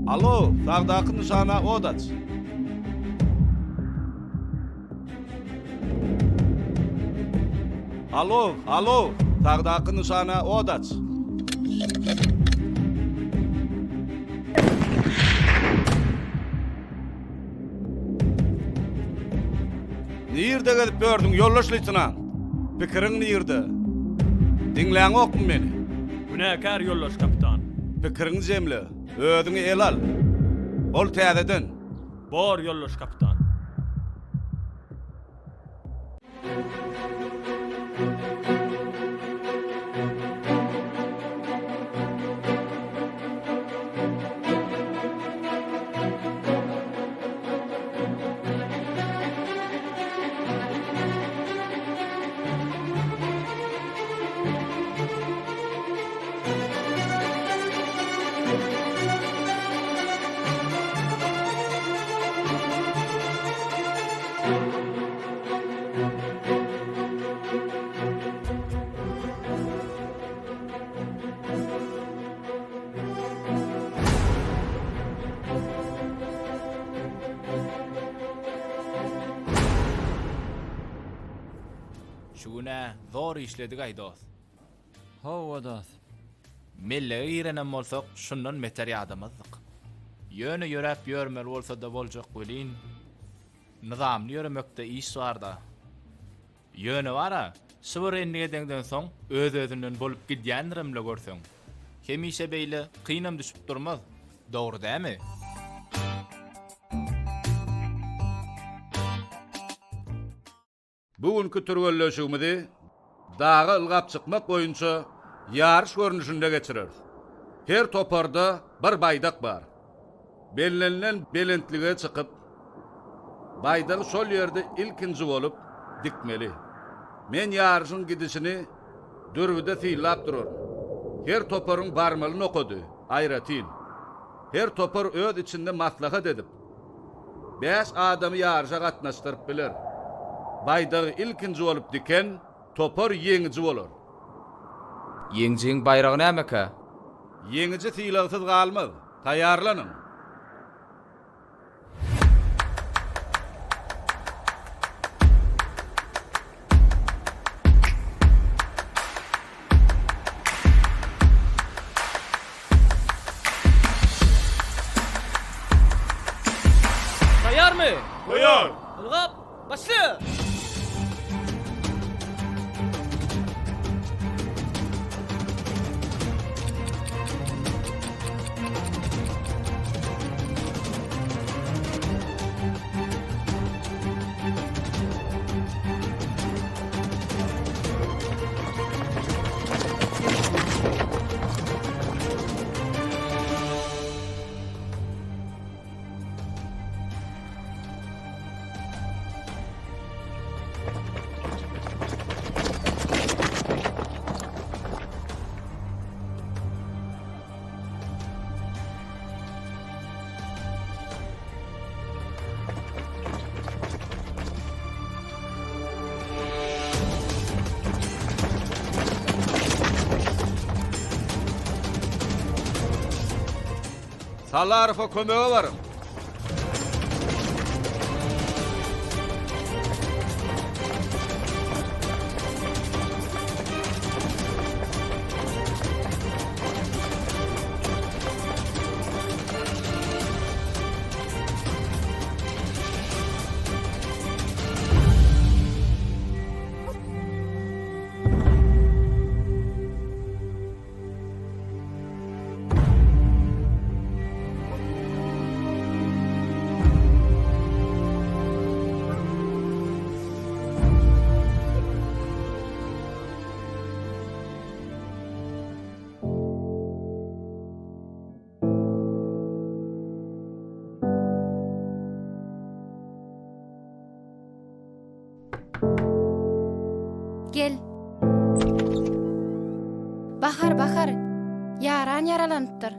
Alo, sagdaky nyşana ot aç. Alo, alo, sagdaky nyşana ot aç. Nirde gezip ýördüň, ýoldaş leýtenant? Pikiriň nirde? Diňläňokmy meni? Günäkär, ýoldaş kapitan. Pikiriňi jemle, özüňi ele al. Ol täzeden. Bor, ýoldaş kapitan. Zor işledik-aý dos. Hawa dos. Mellege girenem bolsak şundan beter ýadamazdyk. Ýöne ýöräp ýörmeli bolsa-da boljak welin, nyzamly ýöremekde iş bar-da. Ýöne bar-a, şu bir endik edeňden soň öz-özünden bolup gidýändirem-le görseň. Hemişe beýle kynam düşüp durmaz, dogry dämi? Bu günki türgenleşigimizi daga ylgap çykmak boýunça ýaryş görnüşinde geçireris. Her toparda bir baýdak bar. Bellenilen belentlige çykyp, baýdagy şol ýerde ilkinji bolup dikmeli. Men ýaryşyň gidişini dürbüde synlap duraryn. Her toparyň barmaly nokady aýratyn. Her topar öz içinde maslahat edip, Bäş adamy ýaryşa gatnaşdyryp biler. Baýdagy ilkinji bolup diken topar ýeňiji bolar. Ýeňijiň baýragy nämekä? Ýeňiji sylagsyz galmaz. Taýýarlanyň! Taýýarmy? Taýýar! Ylgap, başla! Salarowa kömege baryň. Gel. Bahar, Bahar. Ýaran ýaralanypdyr.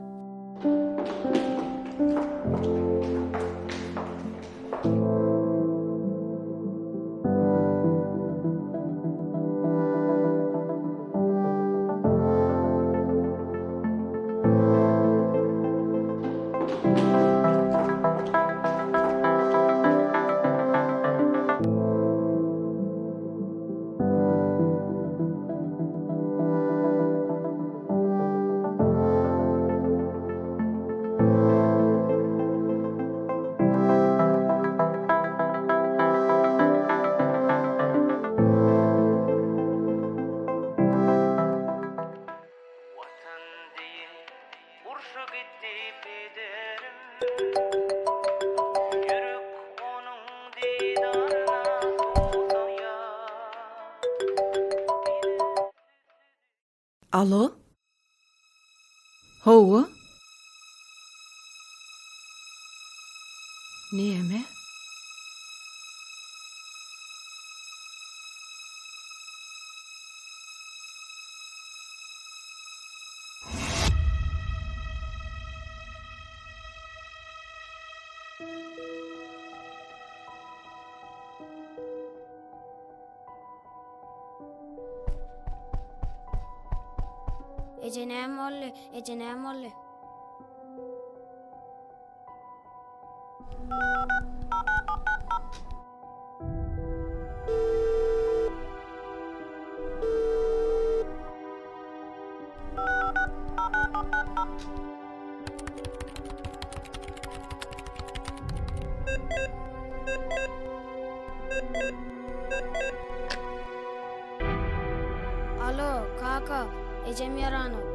Alo? Hawa? Näme? Eje näme boldy? Eje näme boldy? Kaka, ejem ýaranok.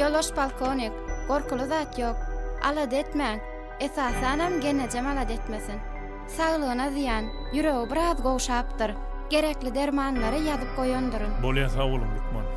Ýoldaş polkownik, gorkuly zat ýok. Alada etmäň. Esasanam gelnejem alada etmesin. Saglygyna zyýan, ýüregi biraz gowşapdyr. Gerekli dermanlary ýazyp goýandyryn. Bolýa sag boluň lukman.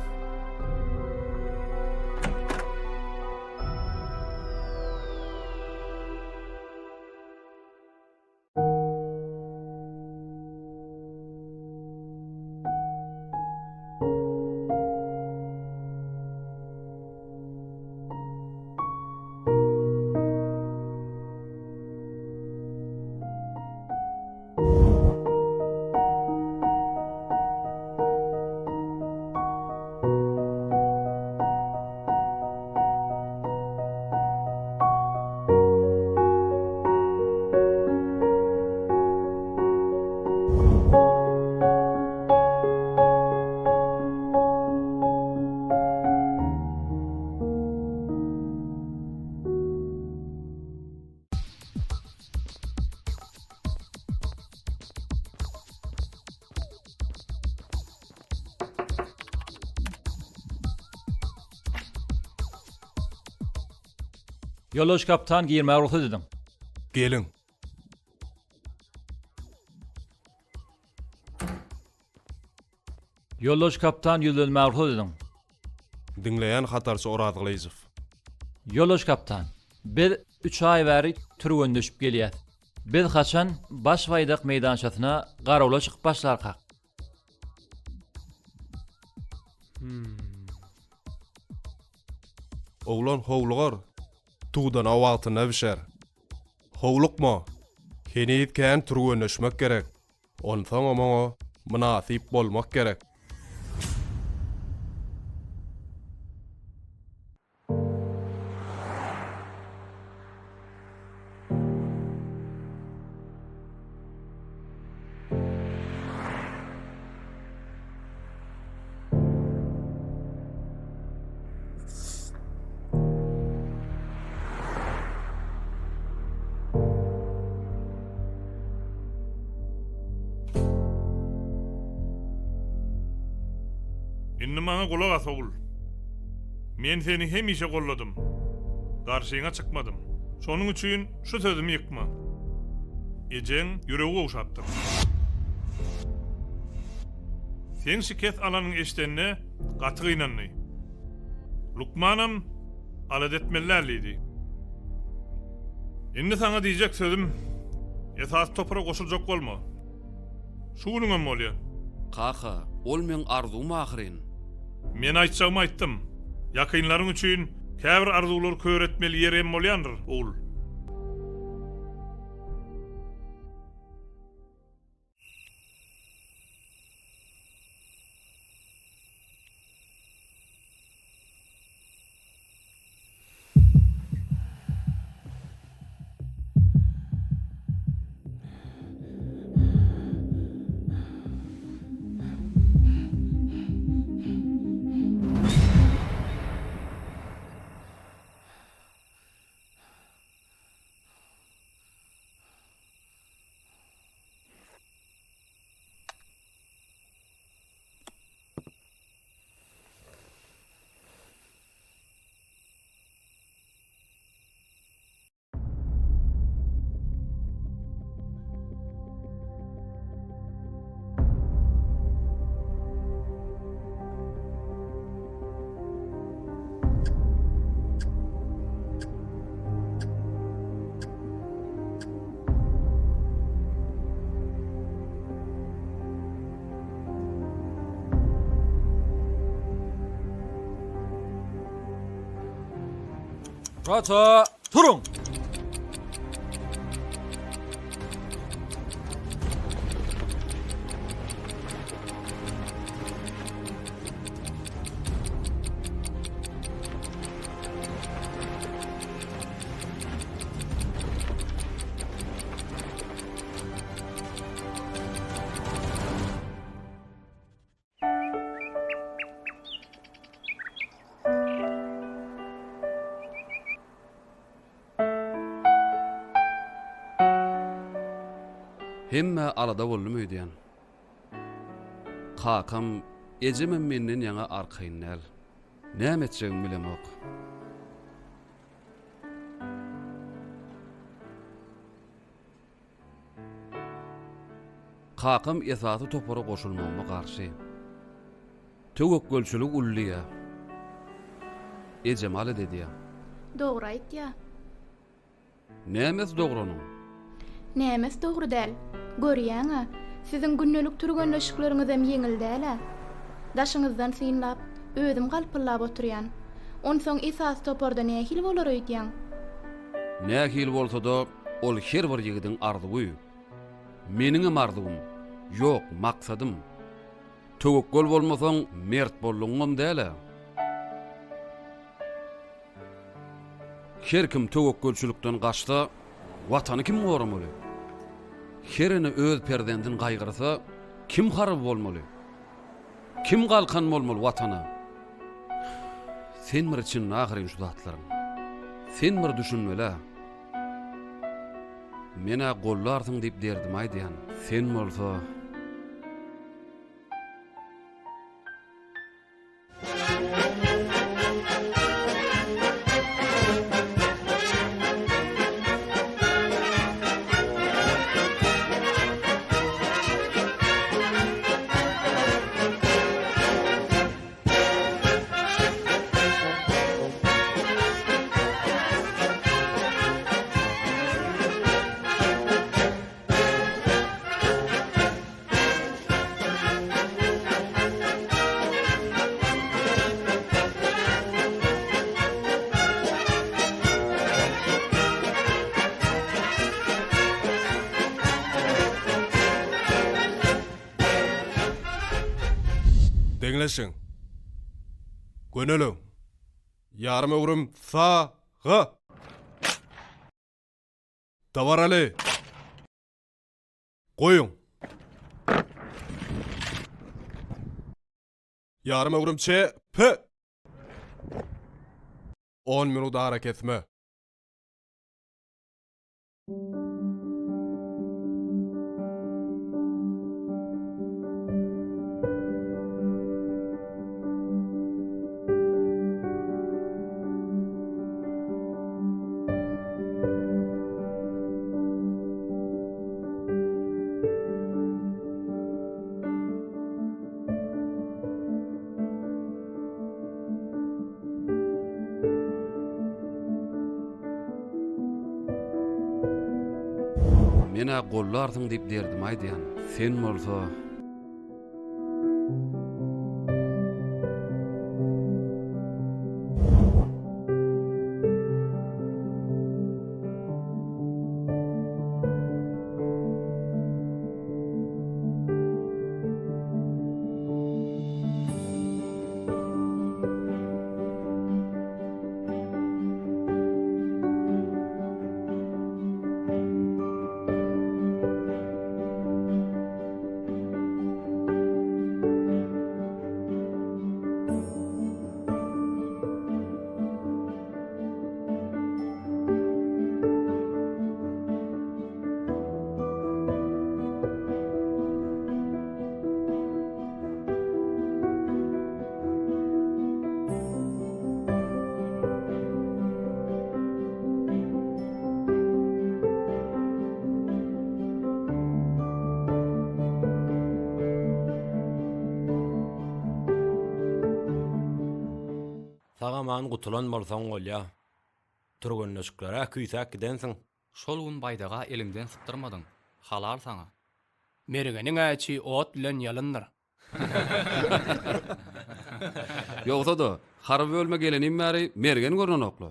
Ýoldaş kapitan girmäge rugsat ediň. Geliň. Ýoldaş kapitan ýüzlenmäge rugsat ediň. Diňleýän hatarçy Oraz Gylyjow. Ýoldaş kapitan, biz üç aý bäri türgenleşip gelýäs. Biz haçan Baş baýdak meýdançasyna garawula çykyp başlarkak? Oglan howlugar, tugdana wagtynda bişer. Howlukma, heniz kän türgenleşmek gerek. Onsoňam oňa mynasyp bolmak gerek. Indi maňa gulak as, ogul. Men seni hemişe golladym. Garşyňa çykmadym. Şonuň üçin şu sözümi ýykma. Ejeň ýüregi gowşapdyr. Seň şikes alanyňy eşidende gaty gynandy. Lukmanam alada etmeli däl diýdi. Indi saňa diýjek sözüm, esasy topara goşuljak bolma. Şu günüňem bolýa. Kaka, ol meň arzuwym ahyryn. Men aýtjagymy aýtdym. Ýakynlaryň üçin käbir arzuwlary kör etmeli ýeri hem bolýandyr, ogul. Rota turuň! Hemmä alada boldum öýdýän. Kakam, ejemem menden ýaňa arkaýyn däl. Näme etjegimi bilemok. Kakam esasy topara goşulmagyma garşy. Töwekgelçilik uly diýýär. Ejem alada edýär. Dogry aýtýa. Nämesi dogry onuň? Nämesi dogry däl? Görýäň-ä, siziň gündelik türgenleşikleriňizem ýeňil däl-ä. Daşyňyzdan synlap, özüm galpyldap oturýan. Onsoň esasy toparda nähili bolar öýdýäň? Nähili bolsa-da, ol her bir ýigidiň arzuwy. Meniňem arzuwym. Ýok, maksadym. Töwekgel bolmasaň, mert boldugyňam däl-ä. Her kim töwekgelçilikden gaçsa, Watany kim goramaly? Her ene öz perzendin gaýgyrsa, kim harby bolmaly? Kim galkan bolmaly Watana? Sen bir içinde ahyryn şu zatlaryň. Sen bir düşünmeli-ä. Men-ä gollarsyň diýip derdimi aýdýan. Sen bolsa. Deňleşiň. Göneliň. Ýarym öwrüm saga. Dabaraly. Goýuň. Ýarym öwrüm çepe. On minut arakesme. Men-ä gollarsyň diýip derdimi aýdýan. Sen bolsa. Sag-aman gutulan bolsaň bolýa. Türgenleşiklere küýsäp gidensiň. Şol gün baýdaga eliňden sypdyrmadyň. Halal saňa. Mergeniň äçi ot bilen ýalyndyr. Ýogsa-da, harby bölüme gelenim bäri Mergen görnenok-la.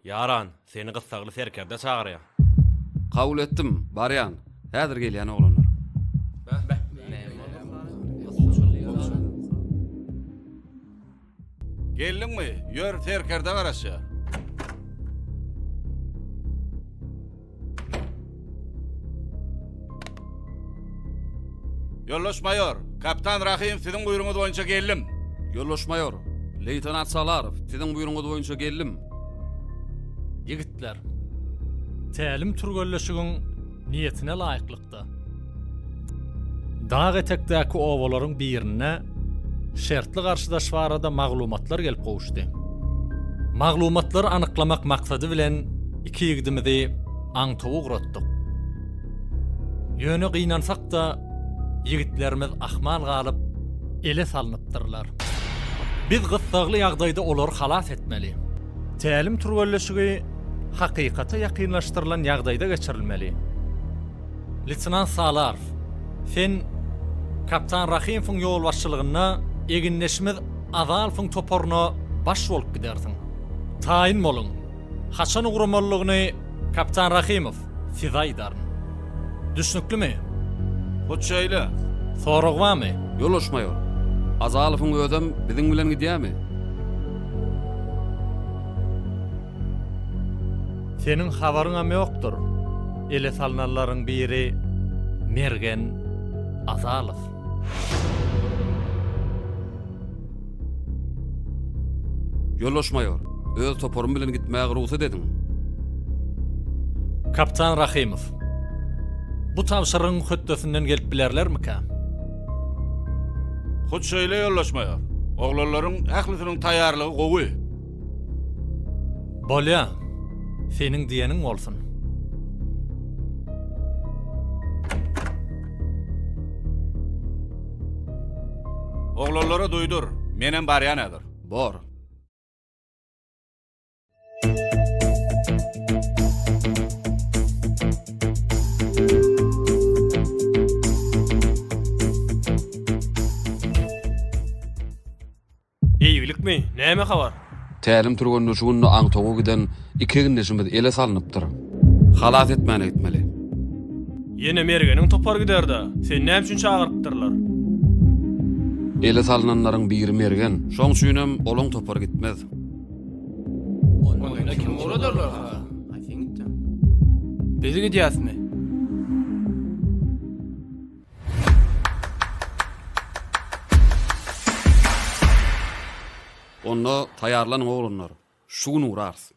Ýaran, seni gyssagly serkerde çagyrýar. Kabul etdim, barýan. Häzir gelýän oglanlar. Geldiňmi? Ýör, serkerde garaşýar. Ýoldaş maýor, kapitan Rahymow siziň buýrugyňyz boýunça geldim. Ýoldaş maýor, leýtenant Salarow, siziň buýrugyňyz boýunça geldim. Ýigitler, tälim türgenleşigiň niýetine laýyklykda, dag etekdäki obalaryň birinde şertli garşydaş barada maglumatlar gelip gowuşdy. Maglumatlary anyklamak maksady bilen iki ýigidimizi aňtawa ugratdyk. Ýöne gynansak-da, ýigitlerimiz ahmal galyp, ele salnypdyrlar. Biz gyssagly ýagdaýda olary halas etmeli. Tälim türgenleşigi hakykata ýakynlaşdyrylan ýagdaýda geçirilmeli. Leýtenant Salarow, sen kapitan Rahymowyň ýolbaşçylygynda egindeşimiz Azalowyň toparyna baş bolup gidersiň. Taýyn boluň! Haçan ugramalydygyny kapitan Rahymow size aýdaryn. Düşnüklimi? Hut şeýle. Sorag barmy? Ýoldaş maýor, Azalowyň özem biziň bilen gidýärmi? Seniň habaryňam ýokdur, ele salnanlaryň biri Mergen Azalow. Ýoldaş maýor, öz toparym bilen gitmäge rugsat ediň. Kapitan Rahymow, bu tabşyrygyň hötdesinden gelip bilerlermikä? Hut şeýle, ýoldaş maýor. Oglanlaryň ählisiniň taýýarlygy gowy. Bolýa, seniň diýeniň bolsun. Oglanlara duýdur, menem barýan häzir. Bor. Eýgilikmi? Näme habar? Tälim türgenleşiginde aňtawa giden iki egindeşimiz ele salnypdyr. Halas etmäne gitmeli. Ýene Mergeniň topary gider-dä. Seni näme üçin çagyrypdyrlar? Ele salnanlaryň biri Mergen. Şoň üçinem olaň topary gitmez. Onda kimi ugradarlar-ha? Biz gidýäsmi? Onda taýýarlanyň oglanlar, şu gün ugrarys.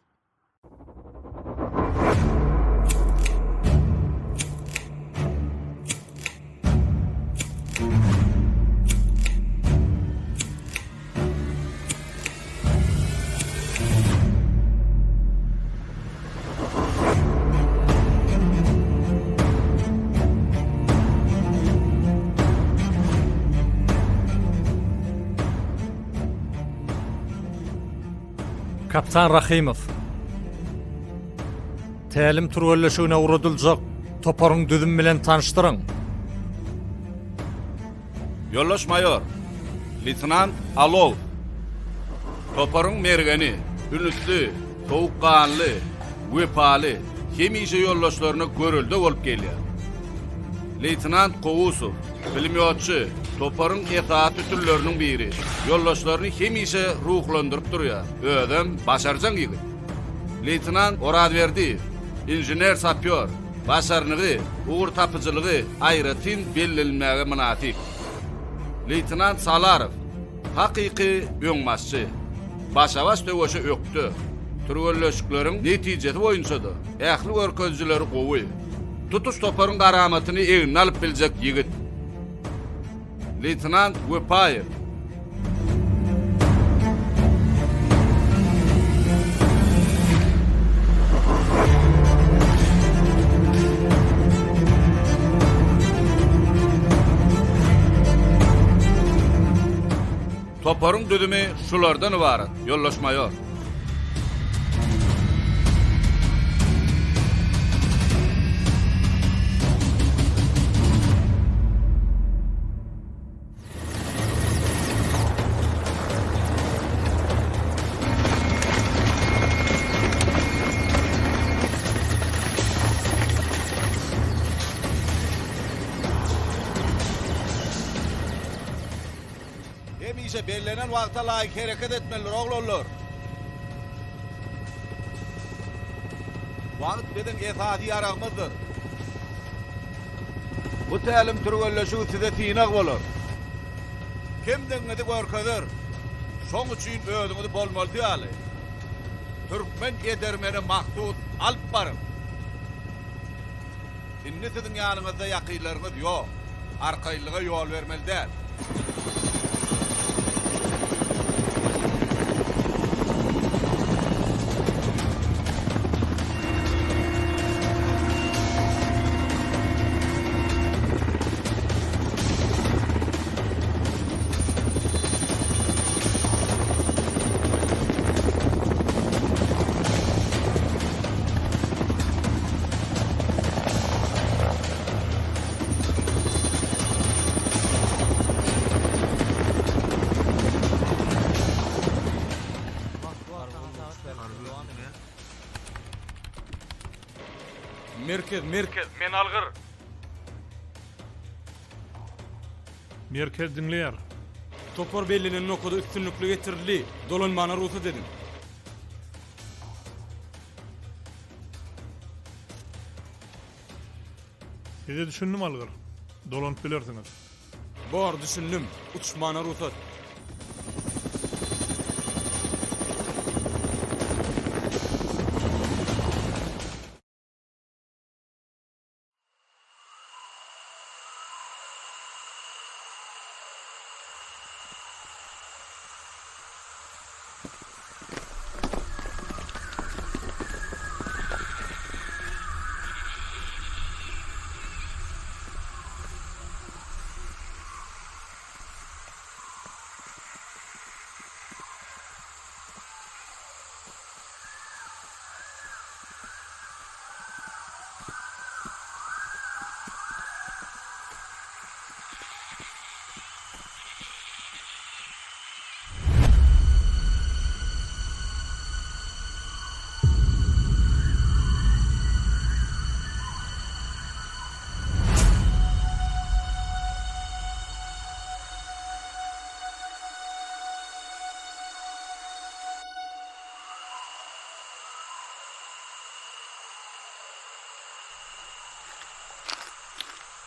Kapitan Rahymow. Tälim türgenleşigine ugradyljak toparyň düzümi bilen tanyşdyryň. Ýoldaş maýor, leýtenant Alow. Toparyň mergeni, ünüsli, sowukganly, wepaly, hemişe ýoldaşlaryna görelde bolup gelýär. Leýtenant Kowusow, pulemýotçy, toparyň esasy sütünleriniň biri, ýoldaşlaryny hemişe ruhlandyryp durýar, özem başarjaň ýigit. Leýtenant Orazberdiýew, inžener-sapýor, Başarnygy, ugurtapyjylygy aýratyn bellenilmäge mynasyp. Leýtenant Salarow, hakyky öňbaşçy. Başa-baş söweşe ökde. Türgenleşikleriň netijesi boýunça-da ähli görkezijileri gowy. Tutuş toparyň garamatyny egnine alyp biljek ýigit. Leýtenant Wepaýew. Toparyň düzümi şulardan ybarat, ýoldaş maýor. Hemişe bellenen wagta laýyk hereket etmelidir, oglanlar. Wagt biziň esasy ýaragymyzdyr. Bu tälim türgenleşigi size synag bolar. Kimdigiňizi görkezer. Şoň üçin özüňizi bolmalysy ýaly, türkmen edermene mahsus alyp baryň. Indi siziň ýanyňyzda ýakynlaryňyz ýok. Arkaýynlyga ýol bermeli däl. Merkez, merkez, men algyr. Merkez diňleýär. Topar bellenen nokada üstünlikli getirildi. Dolanmana rugsat ediň. Size düşündim algyr. Dolanyp bilersiňiz. Bor, düşündim. Uçmana rugsat.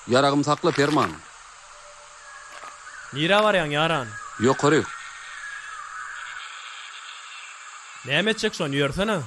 Ýaragymy sakla, Perman. Nirä barýaň, ýaran? Ýokary. Näme etjek şony, ýörsene.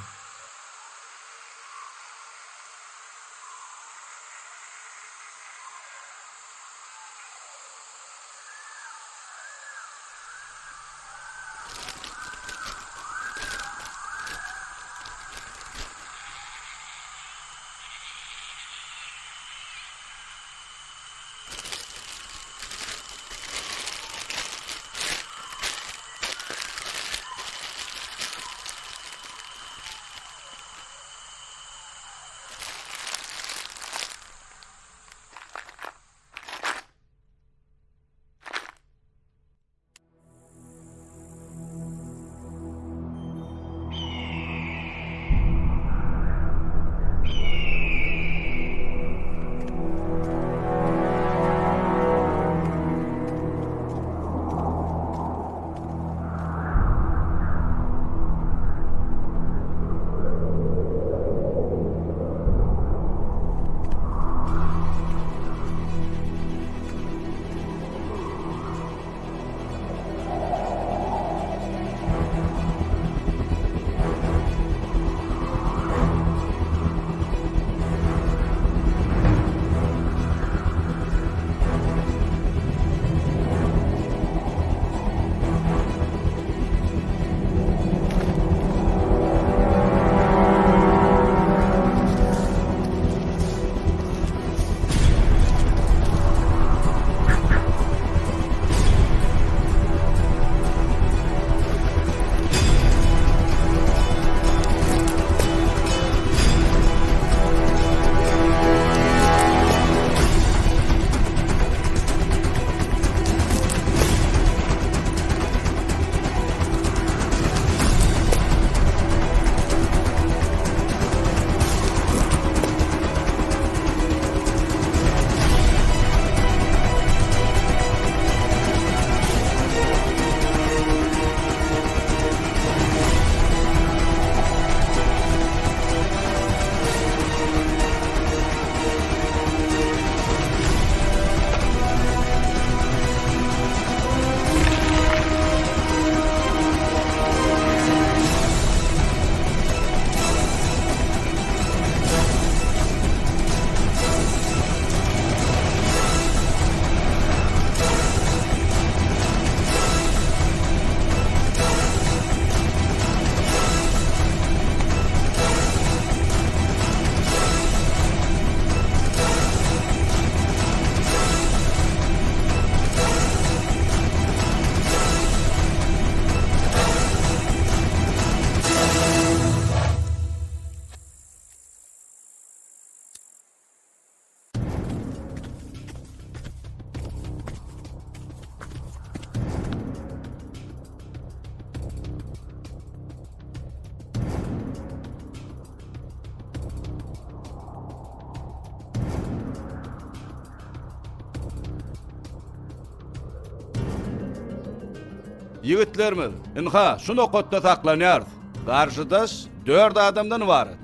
Ýigitlerimiz, ynha, şu nokatda saklanýarys. Garşydaş dört adamdan ybarat.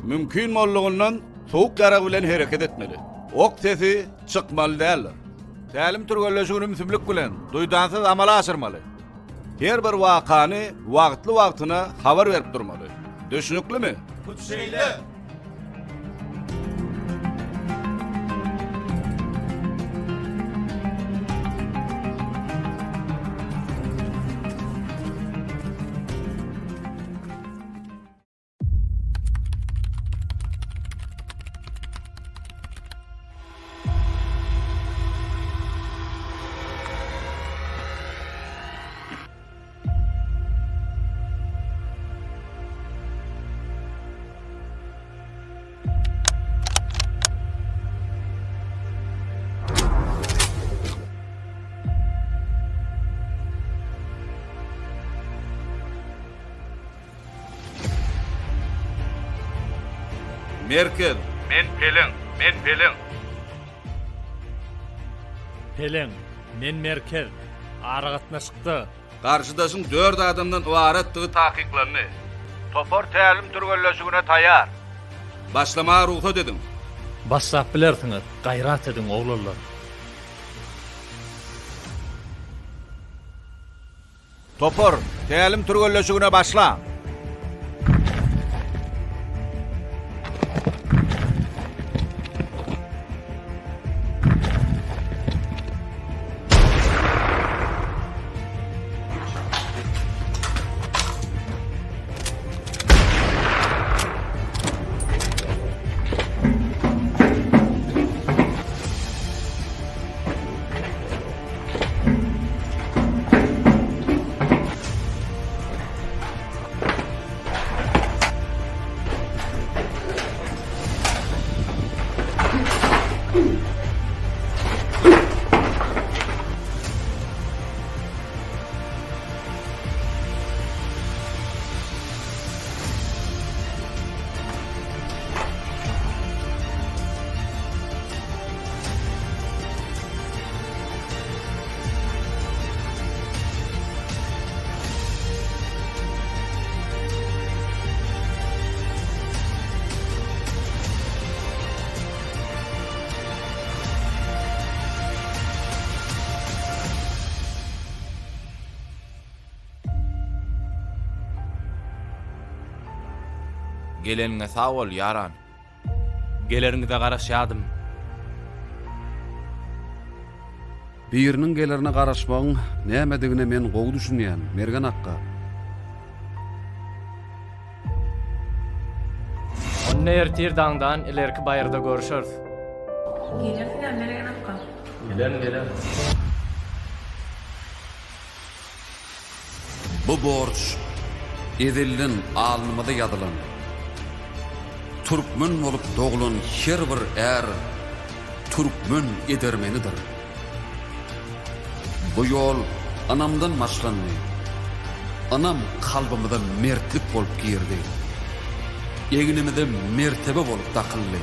Mümkin boldugyndan sowuk ýarag bilen hereket etmeli. Ok sesi çykmaly däldir. Tälim türgenleşigini ümsümlik bilen, duýdansyz amala aşyrmaly. Her bir wakany wagtly-wagtyna habar berip durmaly. Düşnüklimi? Hut şeýle! Merkez. Men Peleň, men Peleň. Peleň, men Merkez. Aragatnaşykda. Garşydaşyň dört adamdan ybaratdygy takyklandy. Topar tälim türgenleşigine taýýar. Başlamaga rugsat ediň. Başlap bilersiňiz, gaýrat ediň oglanlar. Topar, tälim türgenleşigine başlaň! Geleniňe sag bol, ýaran. Geleriňize garaşýadym. Biriniň gelerine garaşmagyň nämedigine men gowy düşünýän, Mergen akga. Onda ertir daňdan ilerki baýyrda görşeris. Gelersiňä Mergen akga. Gelerin, gelerin. Bu borç ezelden alnymyza ýazylan. Türkmen bolup doglan her bir är türkmen edermenidir. Bu ýol ynamdan başlandy. Ynam kalbymyza mertlik bolup girdi. Egnimize mertebe bolup dakyldy.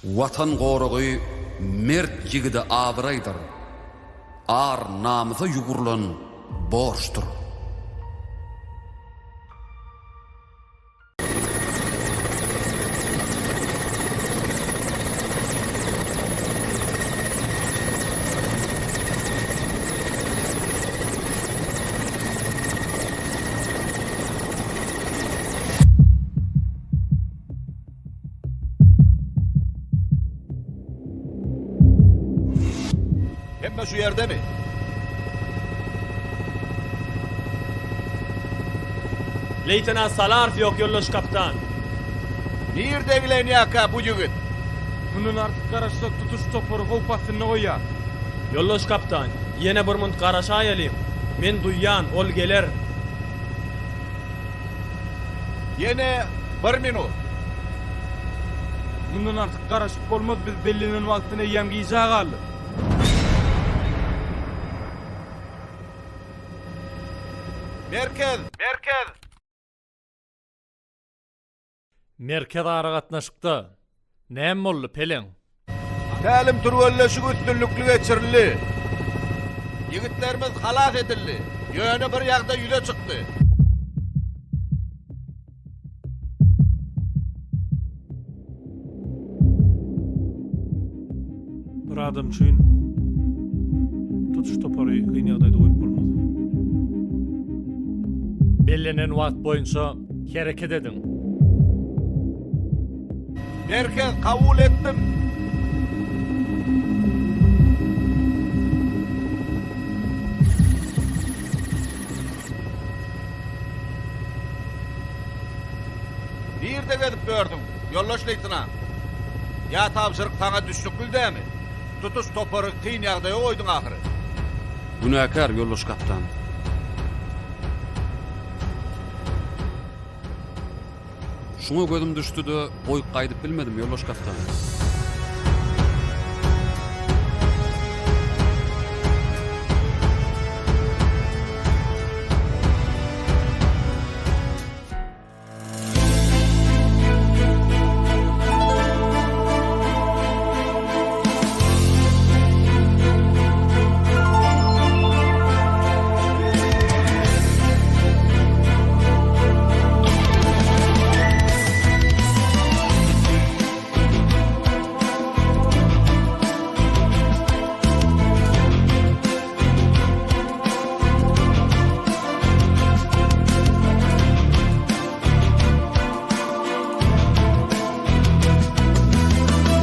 Watan goragy mert ýigide abraýdyr, ar-namysa ýugrulan borçdur. Hemme şu ýerdemi? Leýtenant Salarow ýok ýoldaş kapitan. Nirde eglenýärkä bu ýigit? Mundan artyk garaşsak tutuş topary howp astynda goýýar. Ýoldaş kapitan, ýene bir munt garaşaýalyň. Men duýýan, ol geler. Ýene bir minut. Mundan artyk garaşyp bolmaz, biz bellenen wagtdan eýýäm gijä galdyk. Merkez! Merkez! Merkez aragatnaşykda. Näme boldy, Peleň? Tälim türgenleşigi üstünlikli geçirildi. Ýigitlerimiz halas edildi. Ýöne bir ýagdaý ýüze çykdy. Bir adam üçin tutuş topary kyn ýagdaýda goýup bolmaz. Bellenen wagt boýunça hereket ediň. Merkez kabul etdim. Nirde gezip ýördüň, ýoldaş leýtenant? Ýa tabşyryk saňa düşnükli dämi? Tutuş topary kyn ýagdaýa goýduň ahyry. Günäkär, ýoldaş kapitan. Şuňa gözüm düşdi-de, goýup gaýdyp bilmedim, ýoldaş kapitan.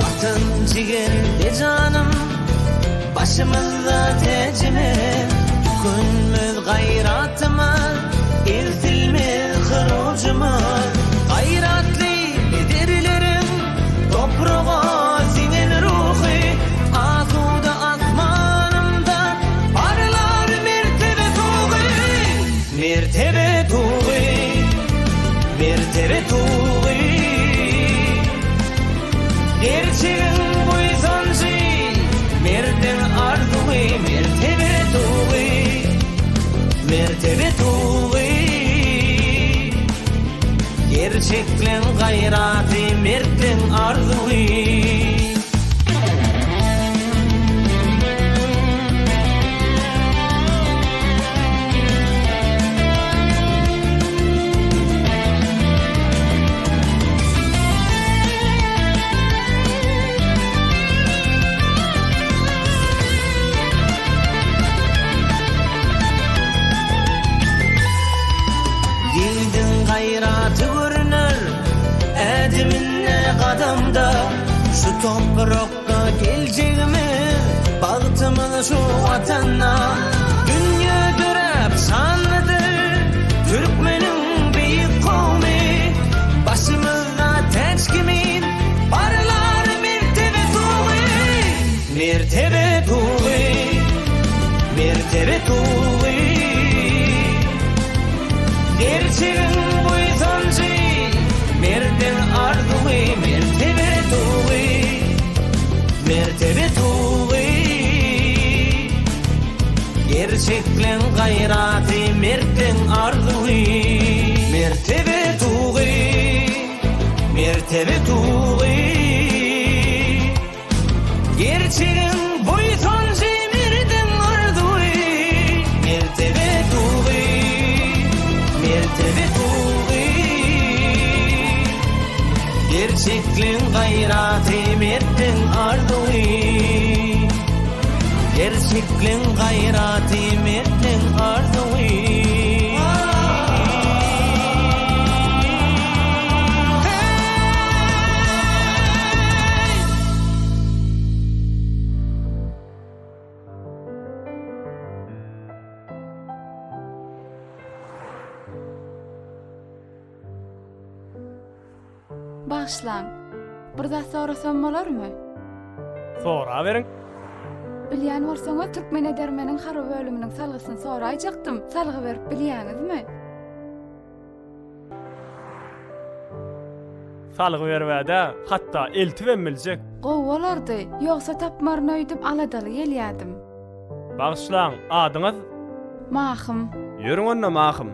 Watan jigerde janym, Başymyzda täjimiz, Tükenmez gaýratymyz, Egsilmez hyrujymyz. Gaýratly pederleriň Topraga siňen ruhy, Asuda asmanymda Parlar mertebe tugy. Mertebe tugy, Mertebe tugy. Gerçegiň buýsanjy, Merdiň arzuwy, Mertebe tugy, Mertebe tugy. Gerçekleň gaýraty, Mertleň arzuwy. Ýigidiň gaýraty görüner, ädiminde, gadamda. Şu toprakda geljegimiz, bagtymyz şu Watanda. Dünýe döräp şanlydyr türkmeniň beýik kowmy. Başymyzda täç kimin parlar mertebe tugy. Mertebe tugy, mertebe tugy. Gerçegiň buýsanjy, merdiň arzuwy, mertebe tugy, mertebe tugy. Gerçekleň gaýraty, mertleň arzuwy, mertebe tugy, mertebe tugy. Gerçegiň buýsanjy merdiň arzuwy, Mertebe tugy, mertebe tugy. Gerçekliň gaýraty mertliň arzuwy, Gerçekliň gaýraty mertliň arzuwy. Bagyşlaň, bir zat sorasam bolarmy? Soraberiň. Bilýän bolsaňyz, Türkmen edermeniň harby bölüminiň salgysyny soraýjakdym, salgy berip bilýäňizmi? Salgy beribä-dä, hatda eltibem biljek. Gowy bolardy, ýogsa tapmaryn öýdüp aladaly gelýädim. Bagyşlaň, adyňyz? Mahym. Ýörüň onda, Mahym.